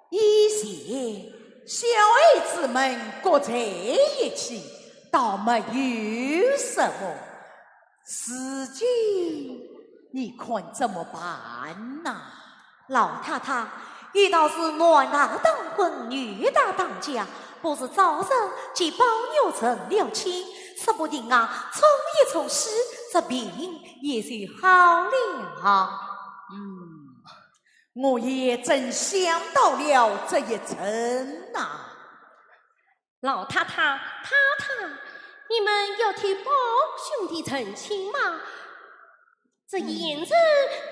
以前小孩子们各在一起，倒没有什么。如今你看怎么办呐？老太太，有道是男大当婚，女大当嫁，不如早日给宝玉成了亲，说不定啊，冲一冲喜，这病也就好了。嗯，我也正想到了这一层呐。老太太、太太，你们要替宝兄弟成亲吗？这眼前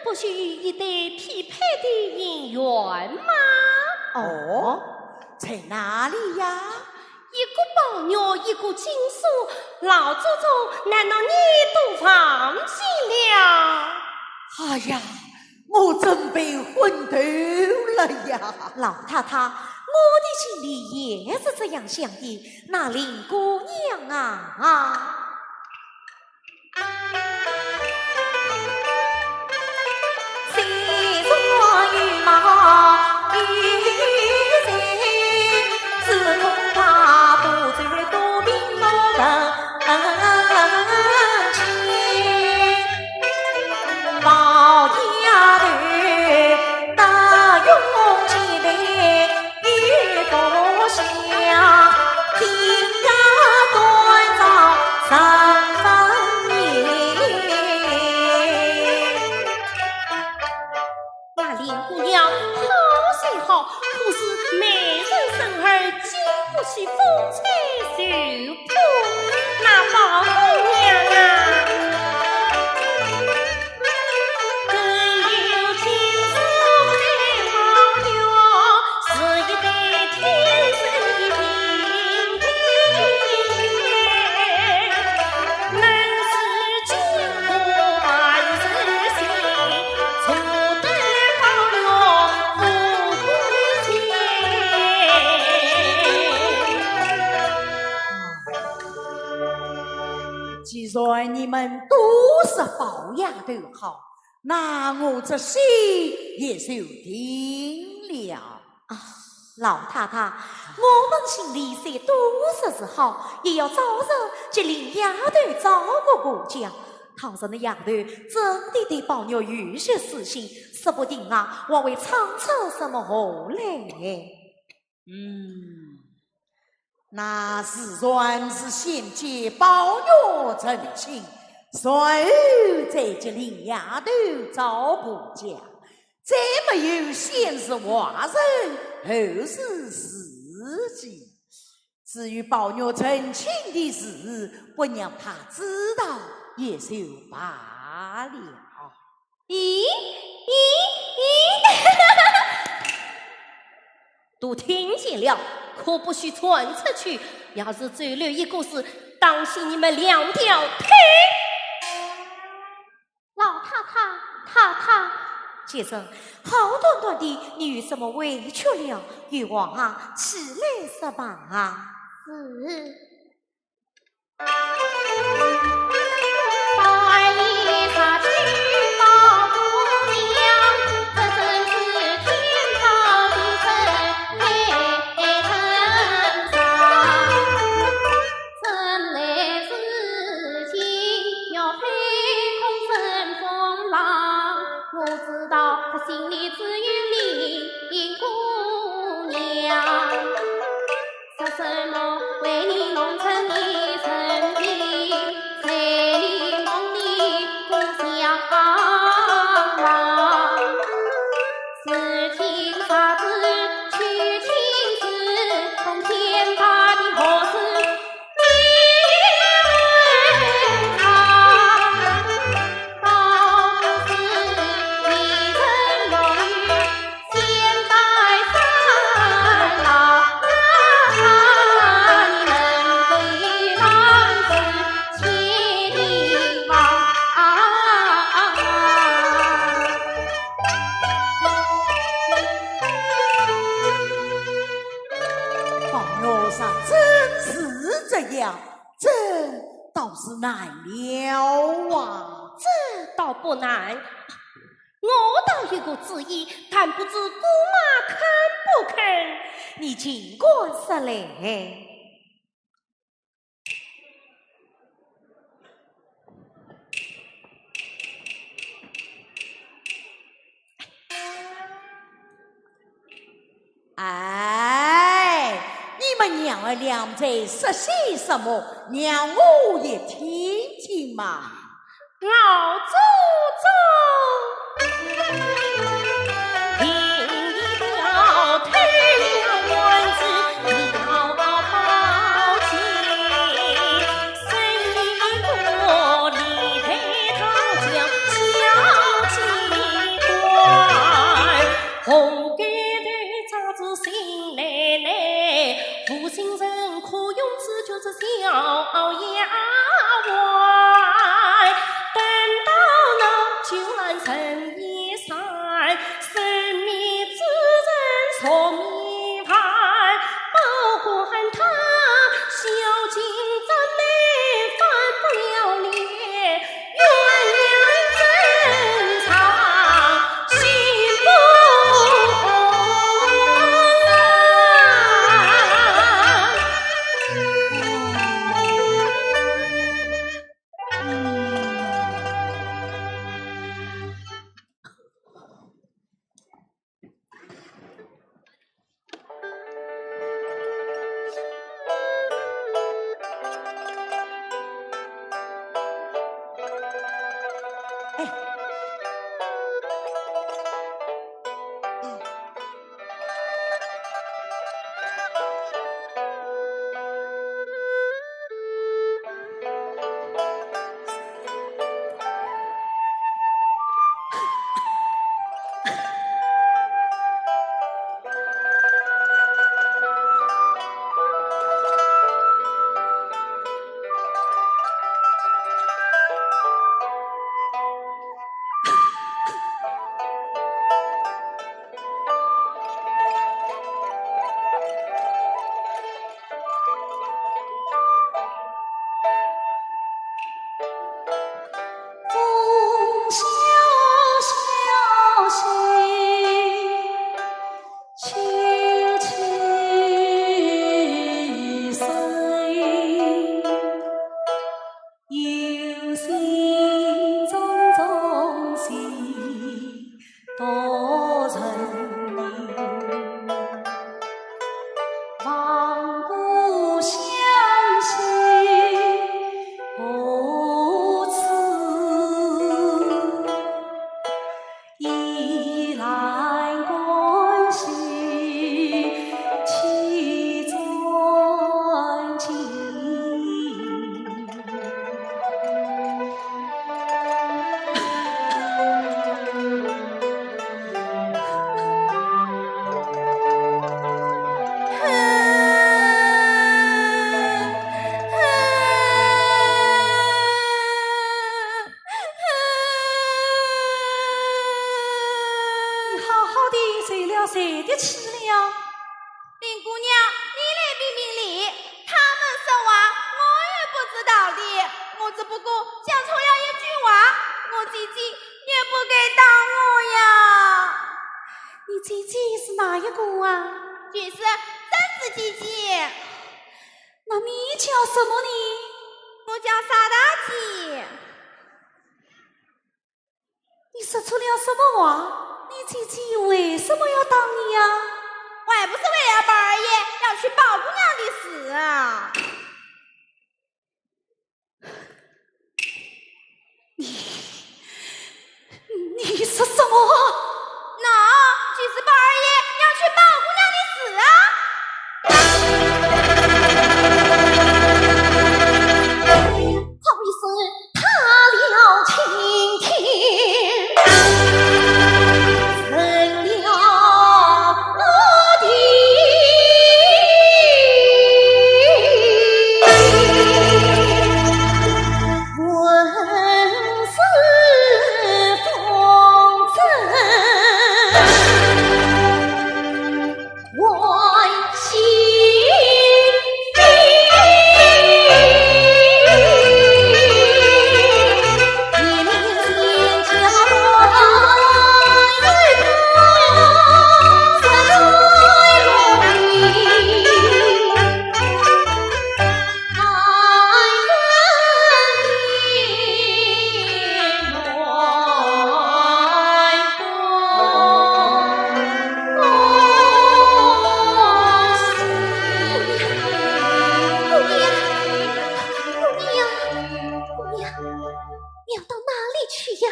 不是有一对匹配的姻缘吗？哦，在哪里呀？一个宝玉，一个金锁，老祖宗难道你都忘记了？哎呀，我真被昏头了呀！老太太，我的心里也是这样想的，那林姑娘啊。那林姑娘好虽好，可是美人生而经不起风吹雨。 那宝姑娘啊，更有今日配宝玉，是一对天生的匹配，能使金锁万事兴，只等宝玉复归前。 既然你们都说宝丫头好，那我这心也就定了。啊，老太太，我们心里虽都说是好，也要早日给林丫头找个过家。倘若那丫头真的对宝玉有些私心，说不定啊，还会闯出什么祸来。 嗯，那自然是先给宝玉成亲，随后再给林丫头找婆家，再没有先是外人后是自己。至于宝玉成亲的事，不让他知道也就罢了。 咦，咦，咦，都听见了，可不许传出去。要是走漏一个字，当心你们两条腿。老太太，太太，姐姐，好端端的，你有什么委屈了？有话啊，起来说吧。是。倒是难了啊。这倒不难，我倒有个主意，但不知姑妈肯不肯？你尽管说来。 哎，你们娘儿俩在说些什么？让我也听听嘛。老祖宗，红盖头扎仔心来来，负心人可用之就是小丫鬟。等到那酒酣人已散， 生米煮成熟米饭，保官他孝敬咱们翻不了脸，鸳鸯争吵心不安。 你好好地睡了，谁的去了？ 林姑娘，你来评评理，他们说话我也不知道的，我只不过讲错了一句话，我姐姐也不该打我呀。你姐姐是哪一个啊？就是贞子姐姐。那你叫什么呢？我叫傻大姐。 你说错了什么话？你姐姐为什么要打你呀？我还不是为了宝二爷要娶宝姑娘的事啊。你，你说什么？喏，就是宝二爷要娶宝姑娘的事啊。去呀。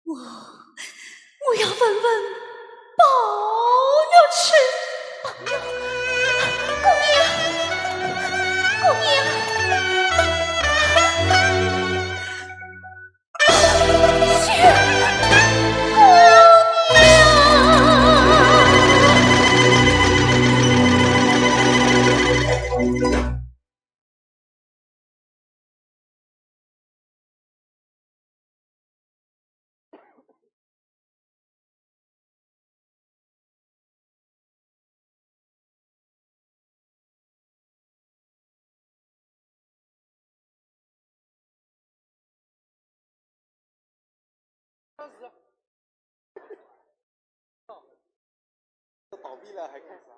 我，我要问问宝玉去。宝玉，姑娘，姑娘。 这倒闭了还干啥？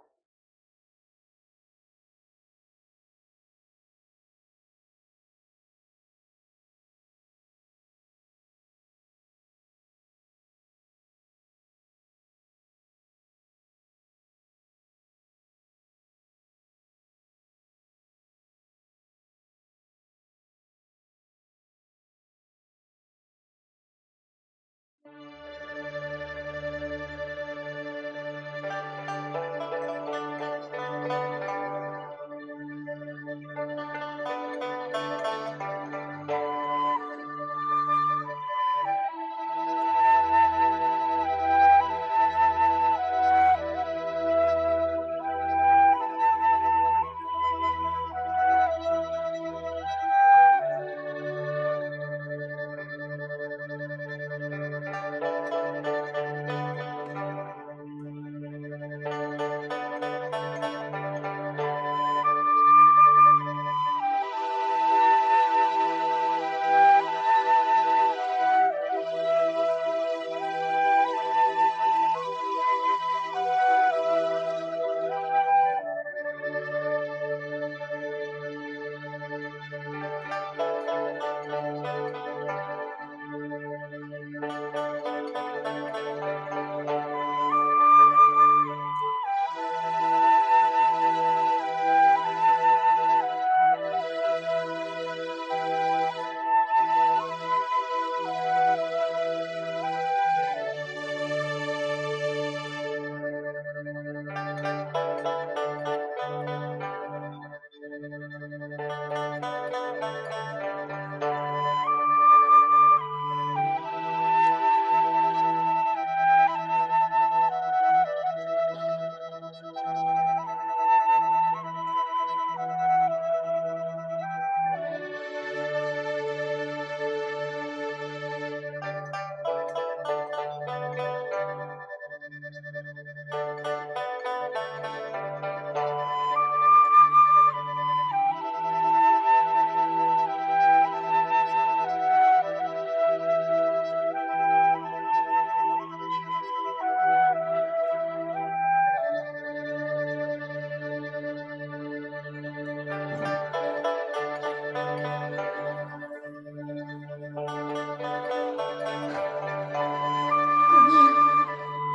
姑娘，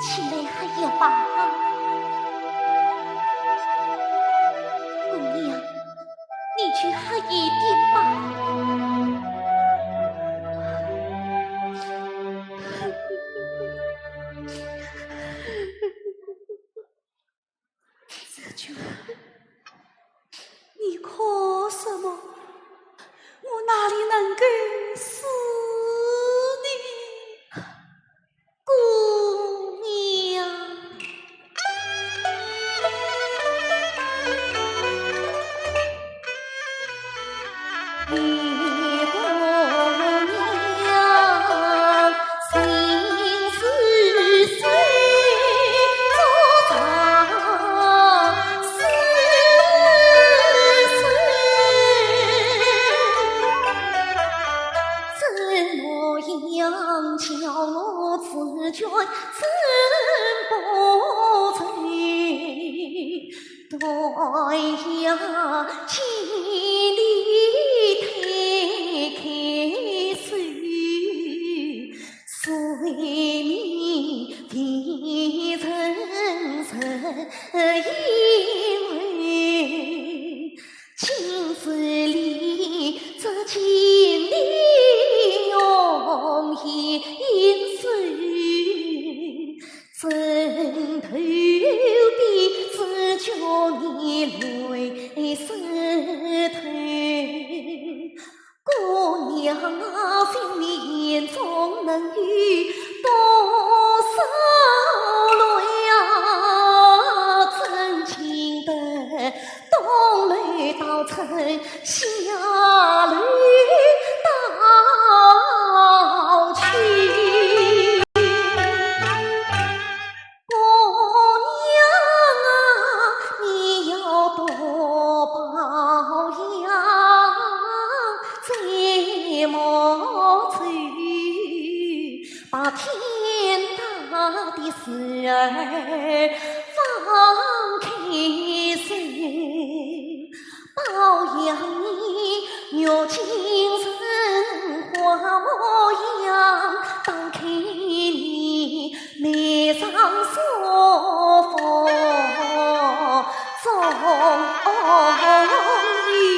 起来喝一杯吧。姑娘，你去喝一点吧。 紫鹃，你哭什么？我哪里能够死呢？姑娘。 今日里只见你哟。心里眼中能有多少泪呀？真情的东楼倒春夏楼倒秋。姑娘啊，你要多保养，这么走，把天大的事儿放开手。 保养你，玉京城花模样，打开你眉上书法中意。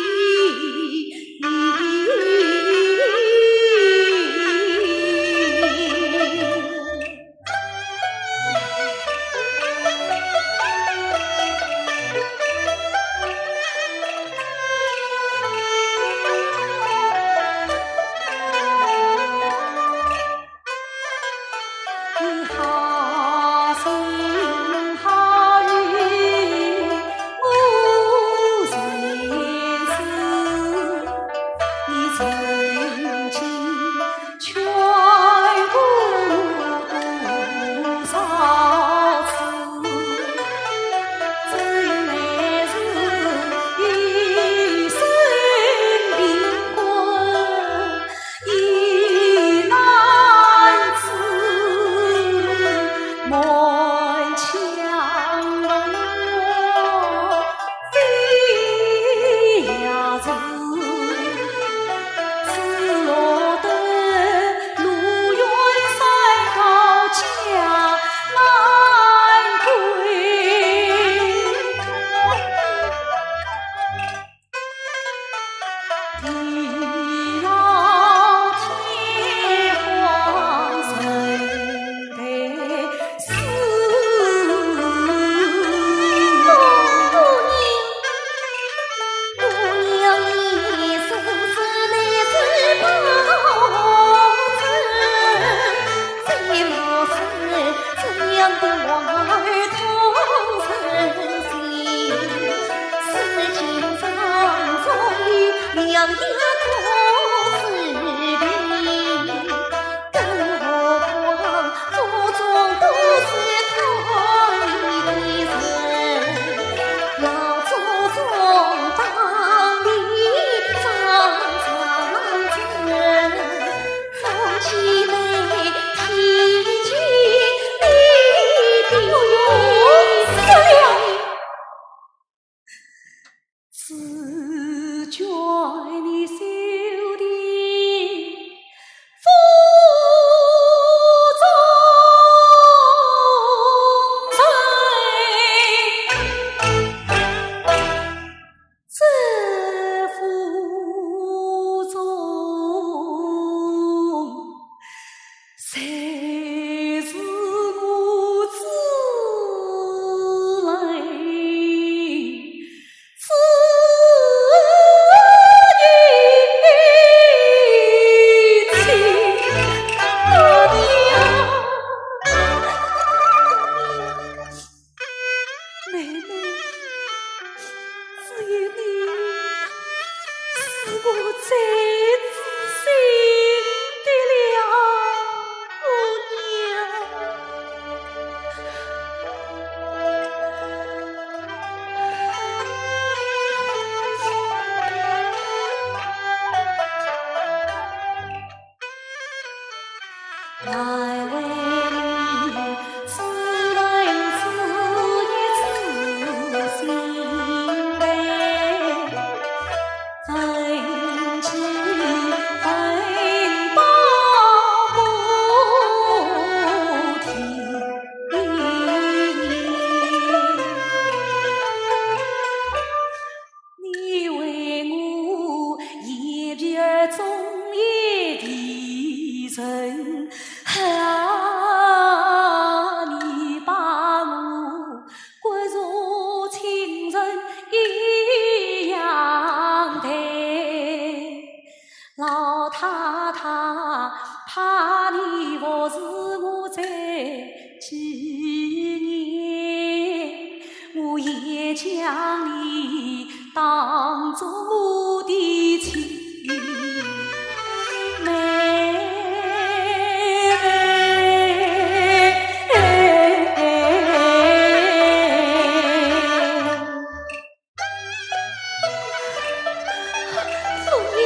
妹妹，只有你是我最知心的了，姑娘。你为我一别中一地人，啊，你把我骨肉亲人一样待。老太太，怕你不是我这几年，我也将你当作我的亲妹妹。姑娘，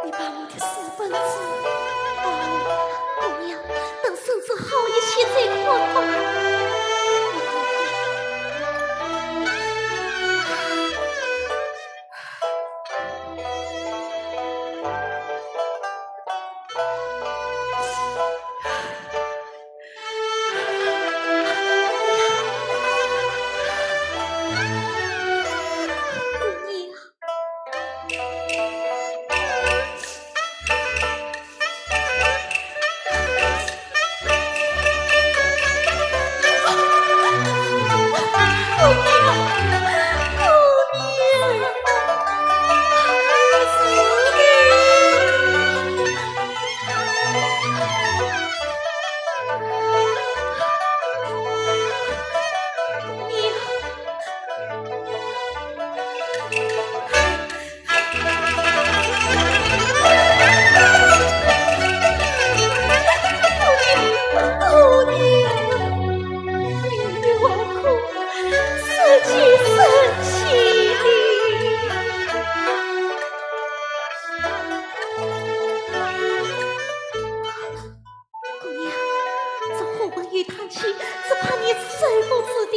你把我的私奔子还我。姑娘，等孙子好一些再看吧。 姑娘，这花盆一塌去，只怕你受不住的。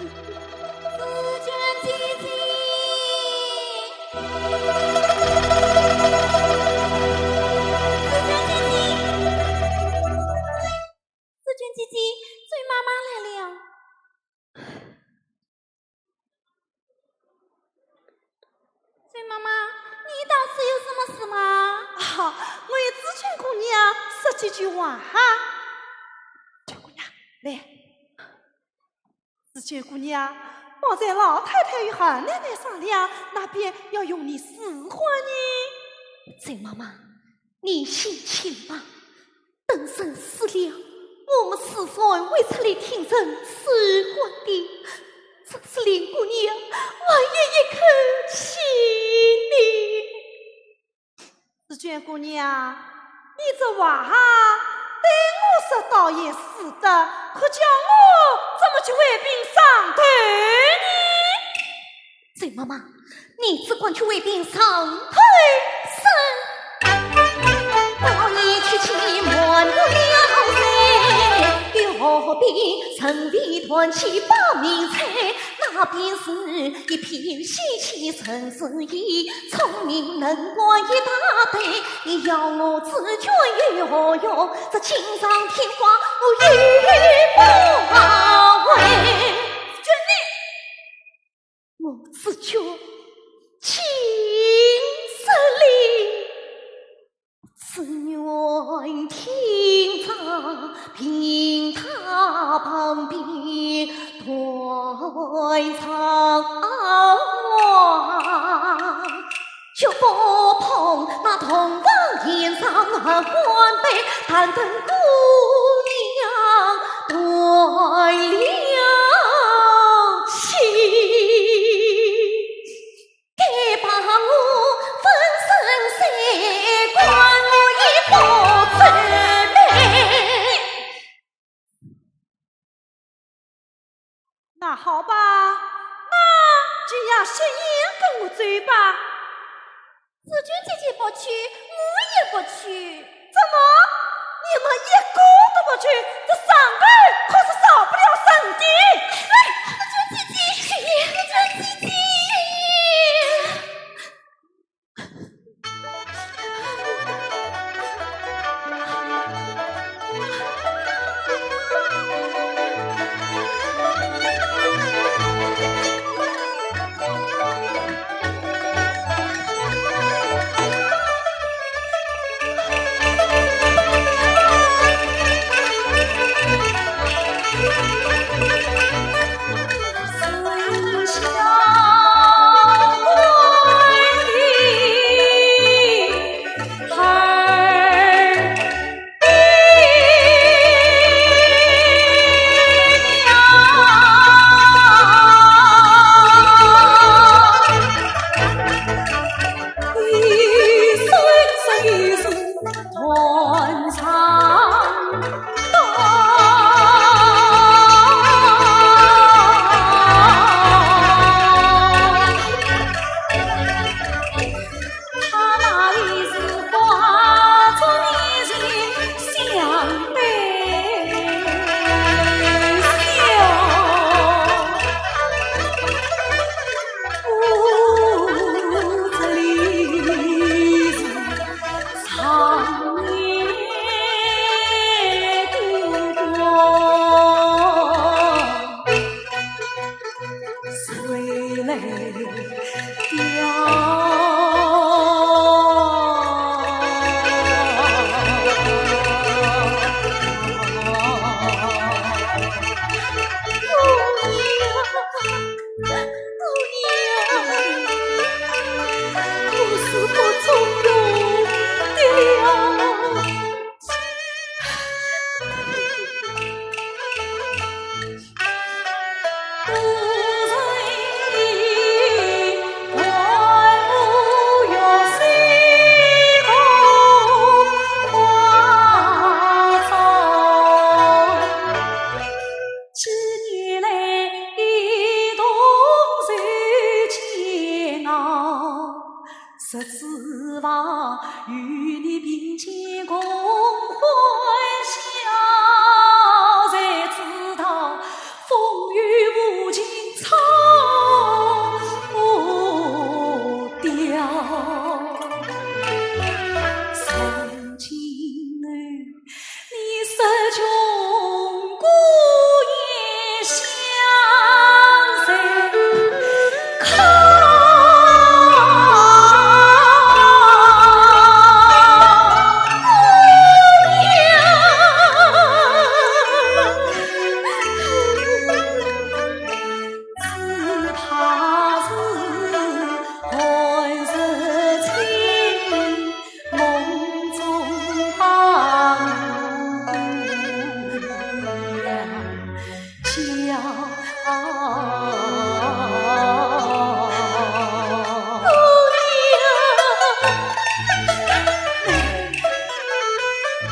紫鹃姐姐，紫鹃姐姐，紫鹃姐姐，醉妈妈来了。 醉妈妈，你到此有什么事吗？啊，我与紫鹃姑娘说几句话哈。紫鹃姑娘，来。紫鹃姑娘，方才老太太与韩奶奶商量，那边要用你使唤呢。醉妈妈，你心情吧。 等人死了，我们自然会出来听人使唤的，真是令姑娘还有一口气呢。紫鹃姑娘，你这话哈，对我说倒也是的，可叫我怎么去回禀上头呢？ 醉妈妈，你只管去回禀上头。是。我一去去满不了山，又何必人为团去报名才？那便是一片喜气人自意，聪明能干一大堆。你要我紫鹃又何用？这锦上添花我又不为。紫鹃你 我紫鹃今日里，只愿听着评弹旁边断肠话。 就不碰那洞房宴上那官杯，但等姑娘断了气，该把我粉身碎骨，我也不赞美。 那好吧，那就让雪雁跟我走吧。紫鹃姐姐不去，我也不去。怎么？你们一个都不去，这上头可是少不了人的。哎，紫鹃姐姐，雪雁，紫鹃姐姐。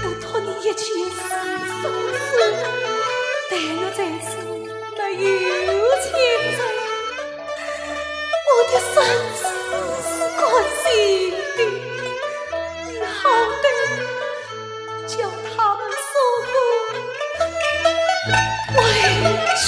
我托你一件事，但我在此没有钱财，我的身子是甘心的，你好歹叫他们送我回去。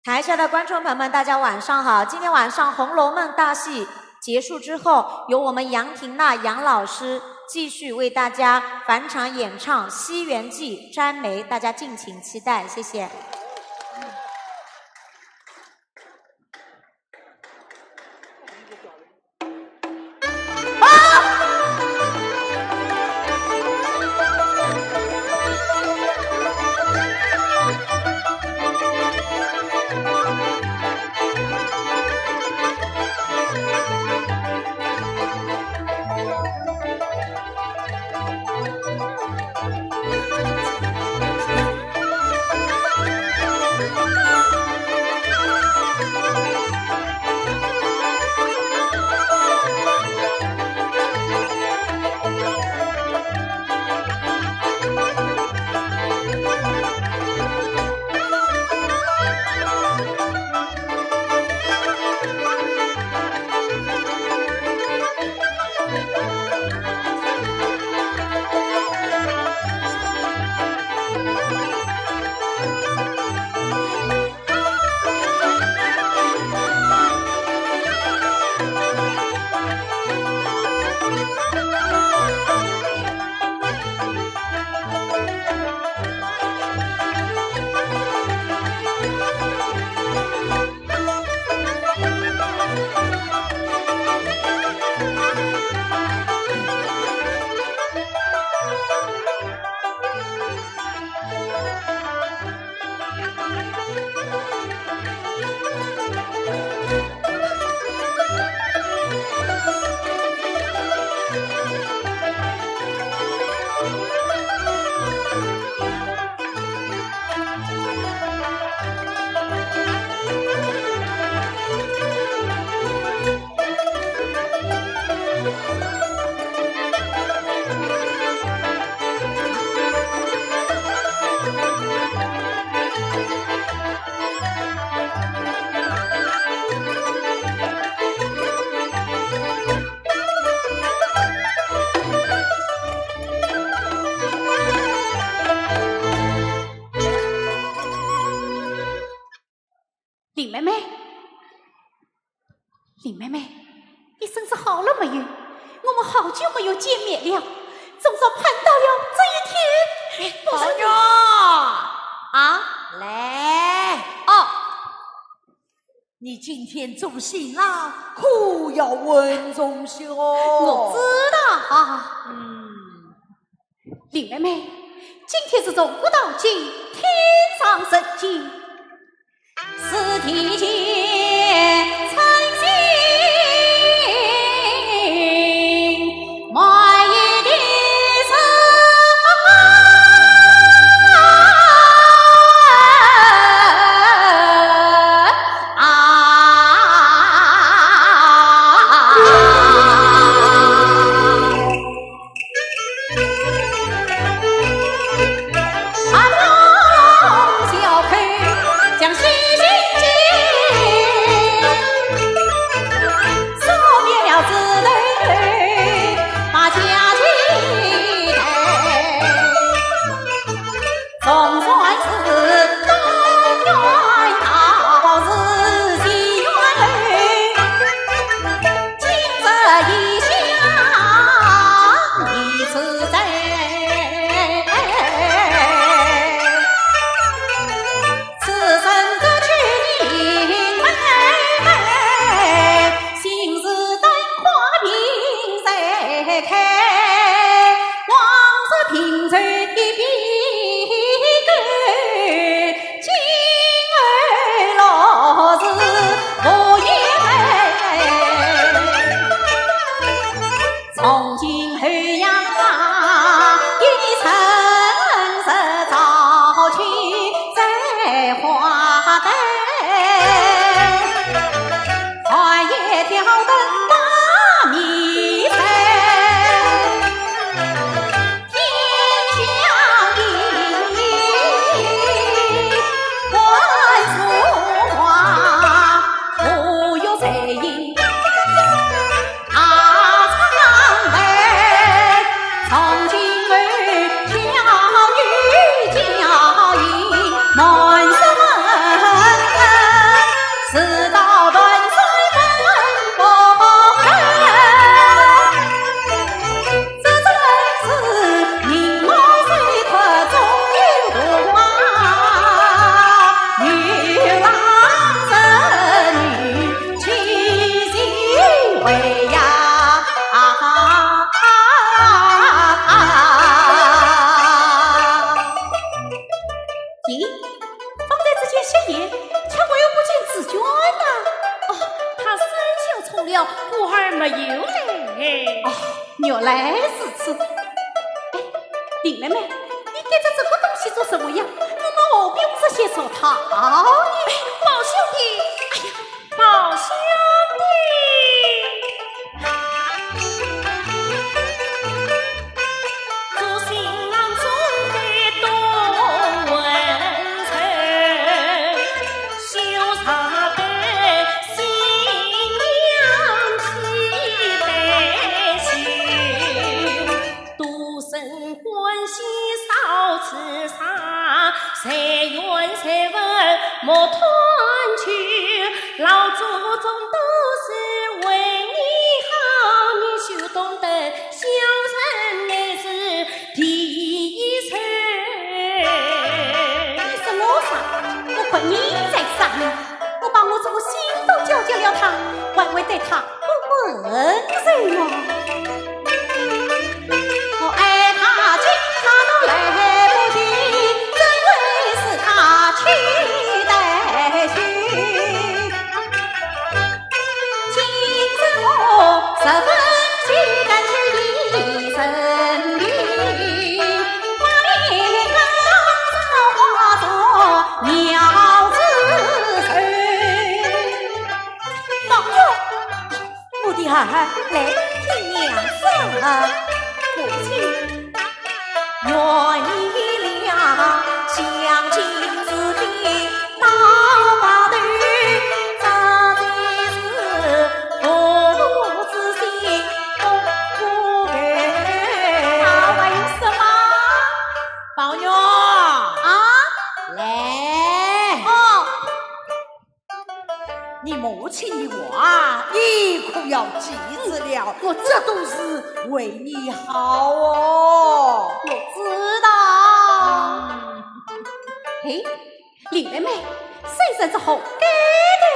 台下的观众朋友们，大家晚上好。今天晚上《红楼梦》大戏结束之后，由我们杨廷娜杨老师继续为大家返场演唱《西园记》《詹梅》，大家敬请期待，谢谢。妹妹，林妹妹，你身子好了没有？我们好久没有见面了，总算盼到了这一天。哎，宝玉。啊？来。哦。你今天做新郎，可要稳重些哦。我知道。嗯。林妹妹，今天是从古到今，天上人间。 咦，方才只见雪雁，却又不见紫鹃呐。哦，她三笑错了，故而没有来。哦，原来如此。哎，林妹妹，你带着这个东西做什么呀？我们何必用这些做套呢？哎，宝兄弟，哎呀， 宝兄弟。你说我啥？我看你在耍呢。我把我这个心都交给了他，还会对他不温柔吗？ 我的儿，来听娘说。母亲。宝玉。啊？来。哦。母亲的话，你可要记住了，我这都是为你好哦。我知道。嘿，林妹妹，身上这好盖头。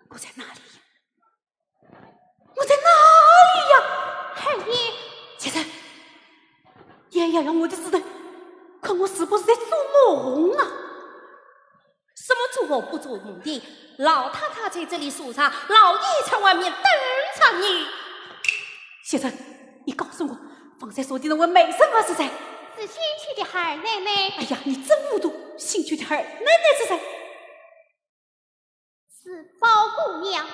我在哪里呀？我在哪里呀？二爷，现在，你还要我的死的，可我是不是在做梦啊？什么做梦不做梦的？老太太在这里坐着，老爷在外面等着你。现在，你告诉我，方才说的那位美人儿是谁？是新娶的二奶奶。哎呀，你真糊涂，新娶的二奶奶是谁？ 是宝姑娘。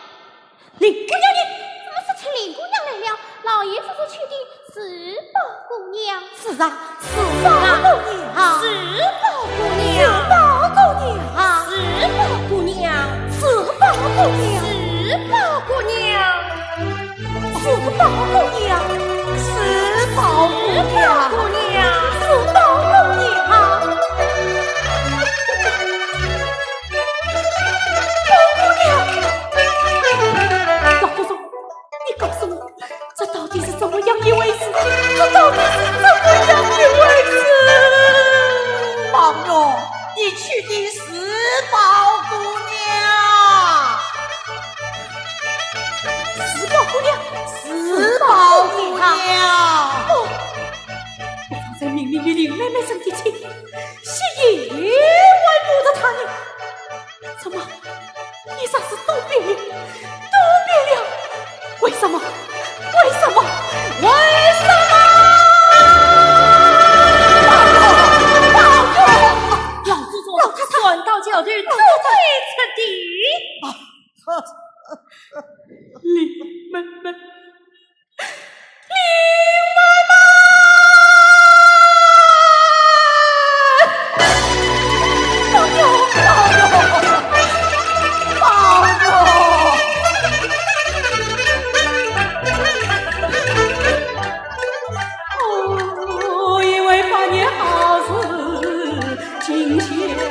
林姑娘，你怎么说起林姑娘来了？老爷说是娶的是宝姑娘。是啊，是啊，宝姑娘啊，是宝姑娘，是宝姑娘啊，是宝姑娘，是宝姑娘，是宝姑娘。 是宝姑娘，是宝姑娘，是宝姑娘。宝姑娘，老祖宗，你告诉我，这到底是怎么样一回事？这到底是怎么样一回事？宝玉，你娶的是宝姑娘。 是宝姑娘，是宝姑娘。哦，我方才明明与林妹妹成的亲，是也还顾着她呢。怎么，一霎时都变了，都变了？为什么？为什么？为什么？老祖宗，老太太，船到桥头，自会出题。 林妹妹，林妹妹。宝玉，宝玉，宝玉。哦，因为百年好事 今宵的。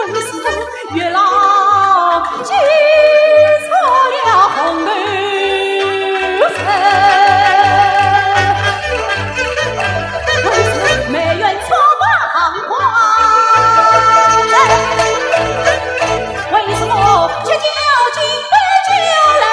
为是月老寄错了红头绳，为是美人错把黄花针，为什么缺酒今杯酒来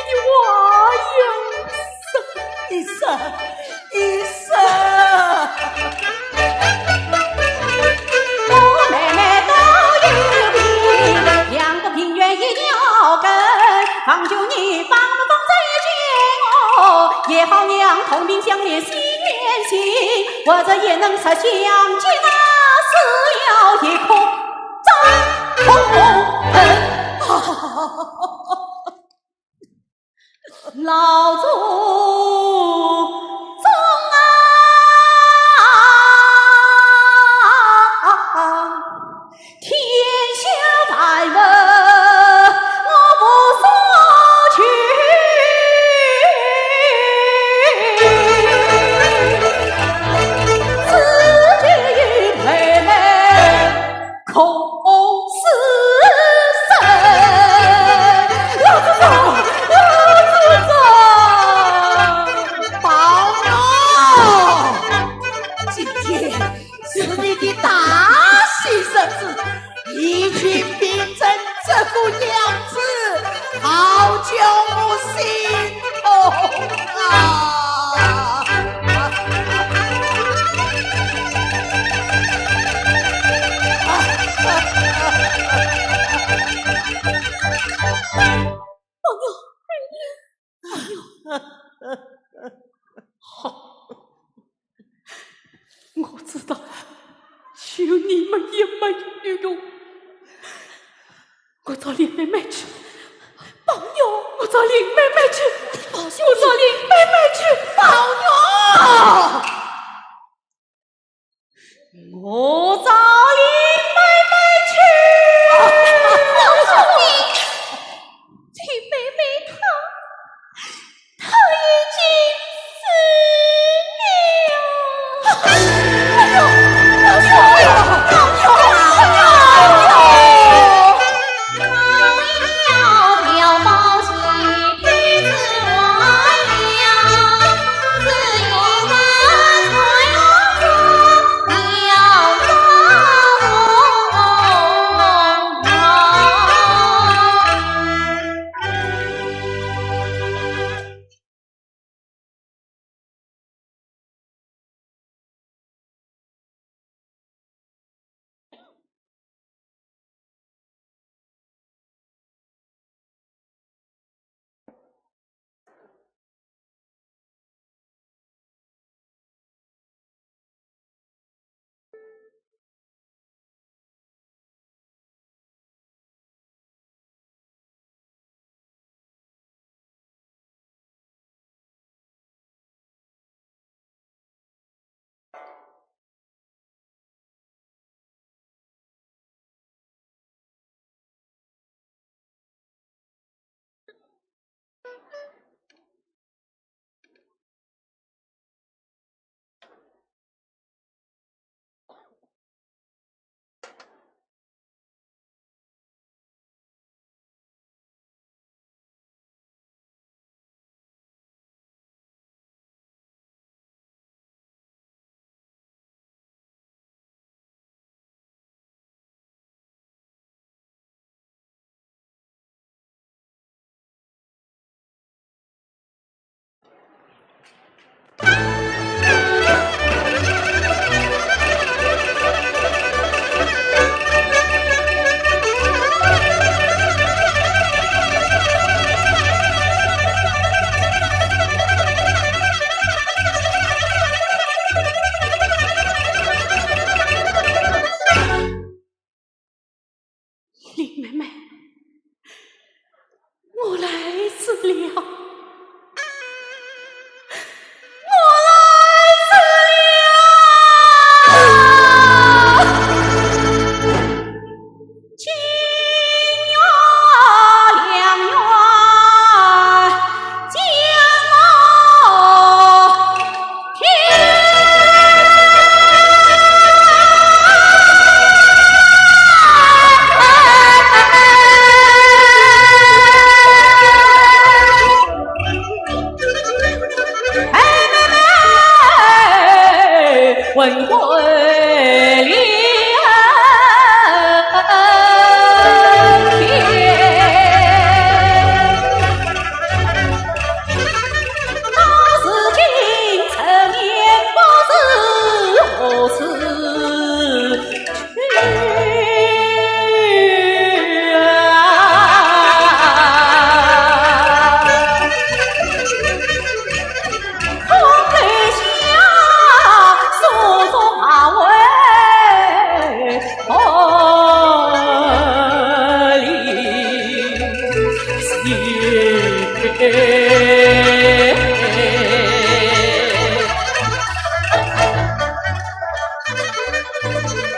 你话呀，医生，医生，医生。我妹妹都有病，两个病院一条根，望求你帮忙再见我，也好让同病相怜惜远行，或者也能实现接纳死了一颗张同根。 老祖宗啊，天下万物我无所求，只求与妹妹 共死生。老祖宗，老祖宗，保佑！今天是你的大喜日子，一群病人这副样子，好叫我心痛啊！ 朋友，朋友。好，我知道了，求你们也没有用。我找林妹妹去。朋友，我找林妹妹去。朋友，我找林妹妹去。朋友！ 我找林妹妹去。好兄弟，林妹妹她，她已经死了。哎呦，哎呦，哎呦，哎呦，哎呦！林妹妹，我来迟了，我来迟了。金元两元，将我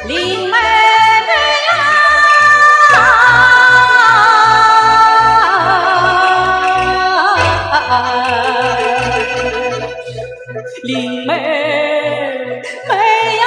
林妹妹呀，林妹妹呀。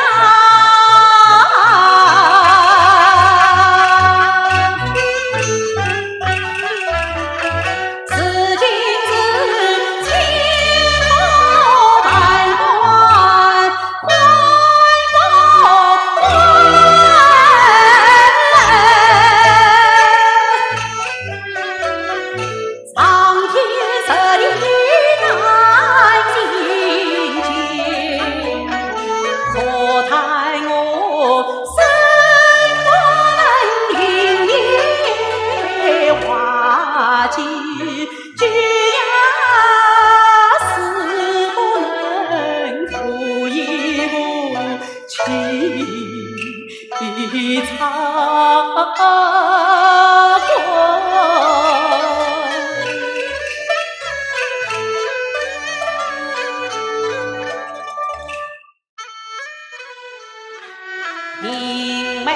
林妹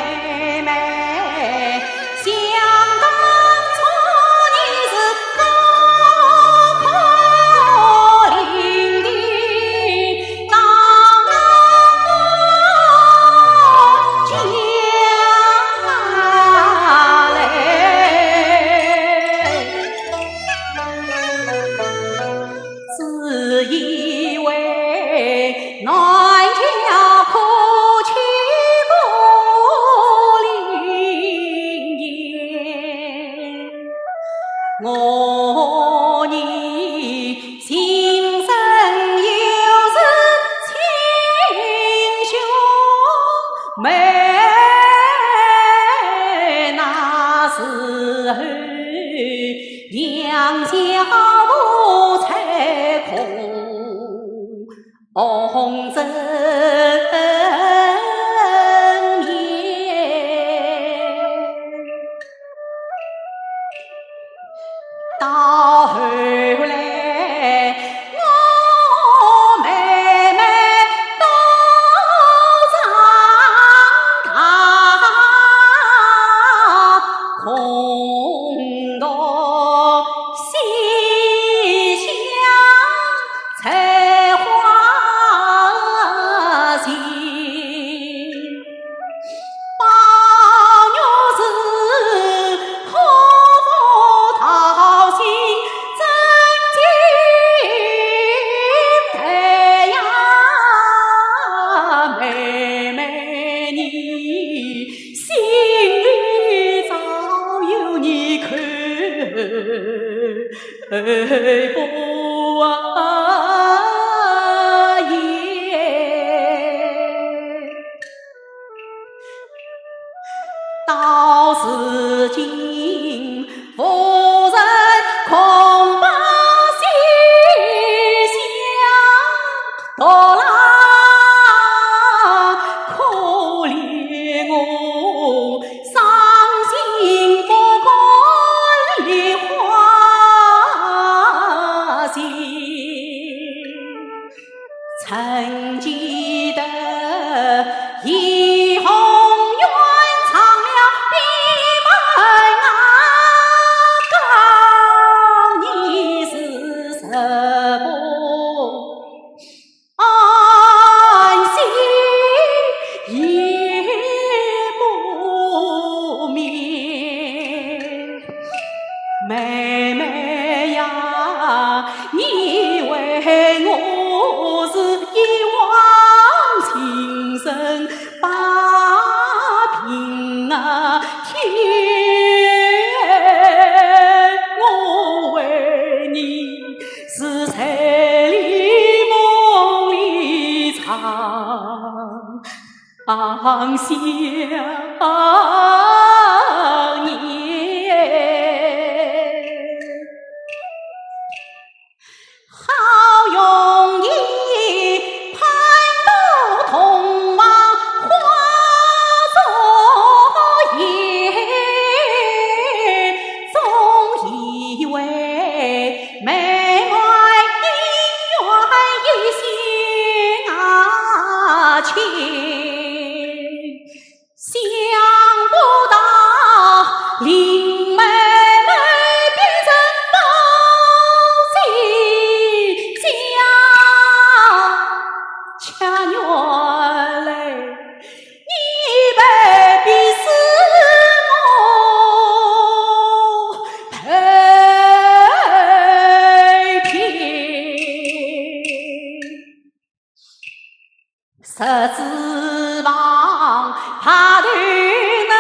妹，想当初你是我苦伶仃，到我家来。 自以为男家可娶个林燕，我呢情深又是亲兄妹，那时候 两小无猜空红尘面。到后来，我妹妹都长大，空 独西厢采花情。宝玉是可否道心，真情待呀，妹妹你 心里早有你看不厌。到如今 无人空把西厢独郎，可怜我伤心不堪梨花情。 曾记得怡红院唱了闭门啊，告你是日不安心夜不眠。 妹妹呀，你为我是一往情深把平啊添，我为你是醉里梦里唱 望想念。好容易盼得童话花烛夜，总以为妹妹恩怨一线牵，想不到林妹妹变成负心家。且原来 你被逼死我被骗。十指旁，怕对人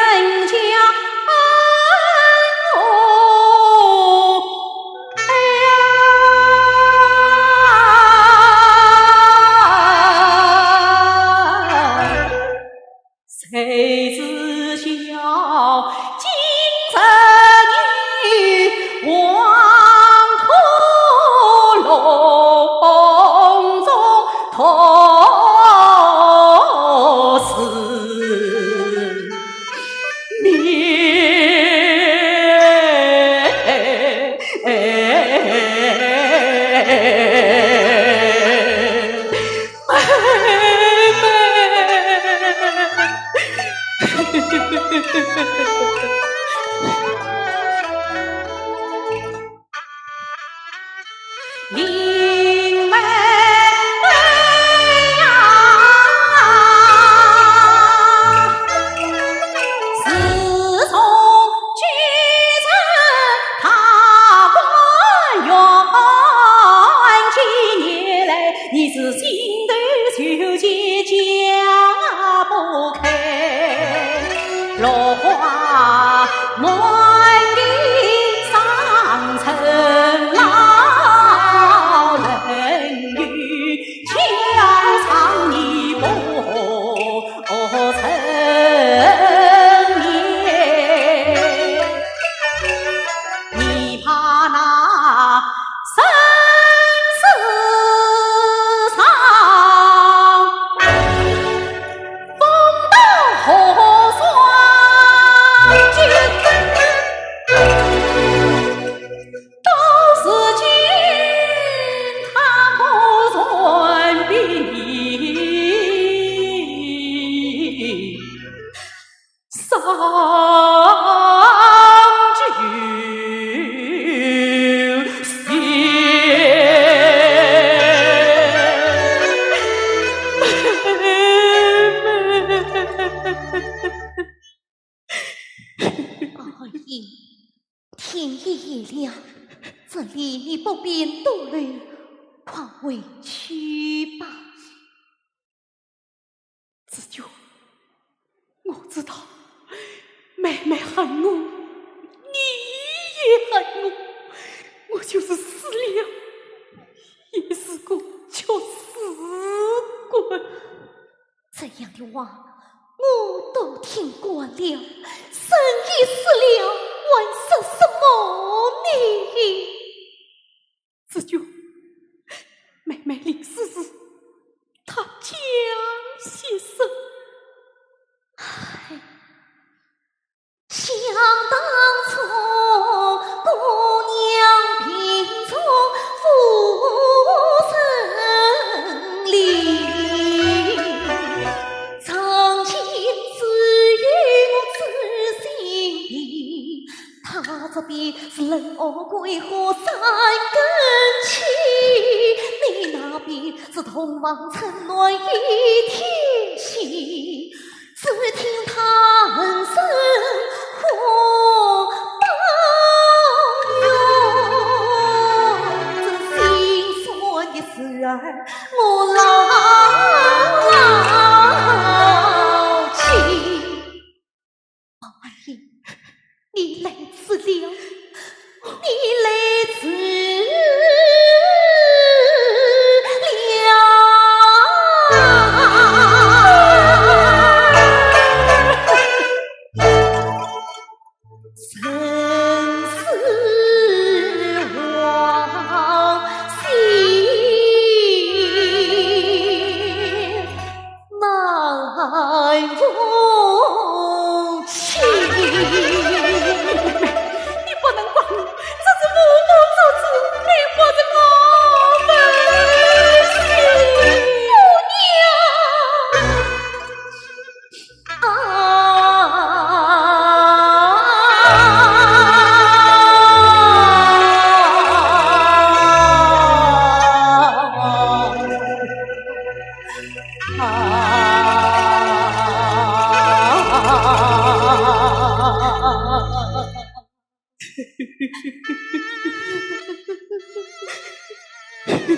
家恩我。哎呀！ 谁知晓今日你黄土路中，同是命。 林妹妹呀，自从进城踏关远几年来， 你是心头糾结解不开，落花满地伤春老人语，教场你不成眠。 你怕那生死上，风刀火霜，到如今他可传比你 上九仙。二爷，天已夜了，这里你不便多留，快回去吧。 紫鹃，我知道妹妹恨我，你也恨我，我就是死了，也是个屈死鬼。这样的话，我都听惯了，人已死了，还说什么呢？ 紫鹃，妹妹临死时，她讲些什么？唉，想当初，姑娘病重无人理，曾经只有我知心的 他这边是冷傲桂花三更起，你那边是洞房春暖一天醒。只听他声呼抱哟，这心酸的事儿我牢牢记。 宝二爷，你来迟了，你来迟了。玉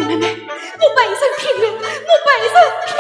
妹妹，我被人骗了，我被人骗了。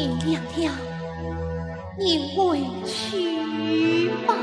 娘娘，你回去吧。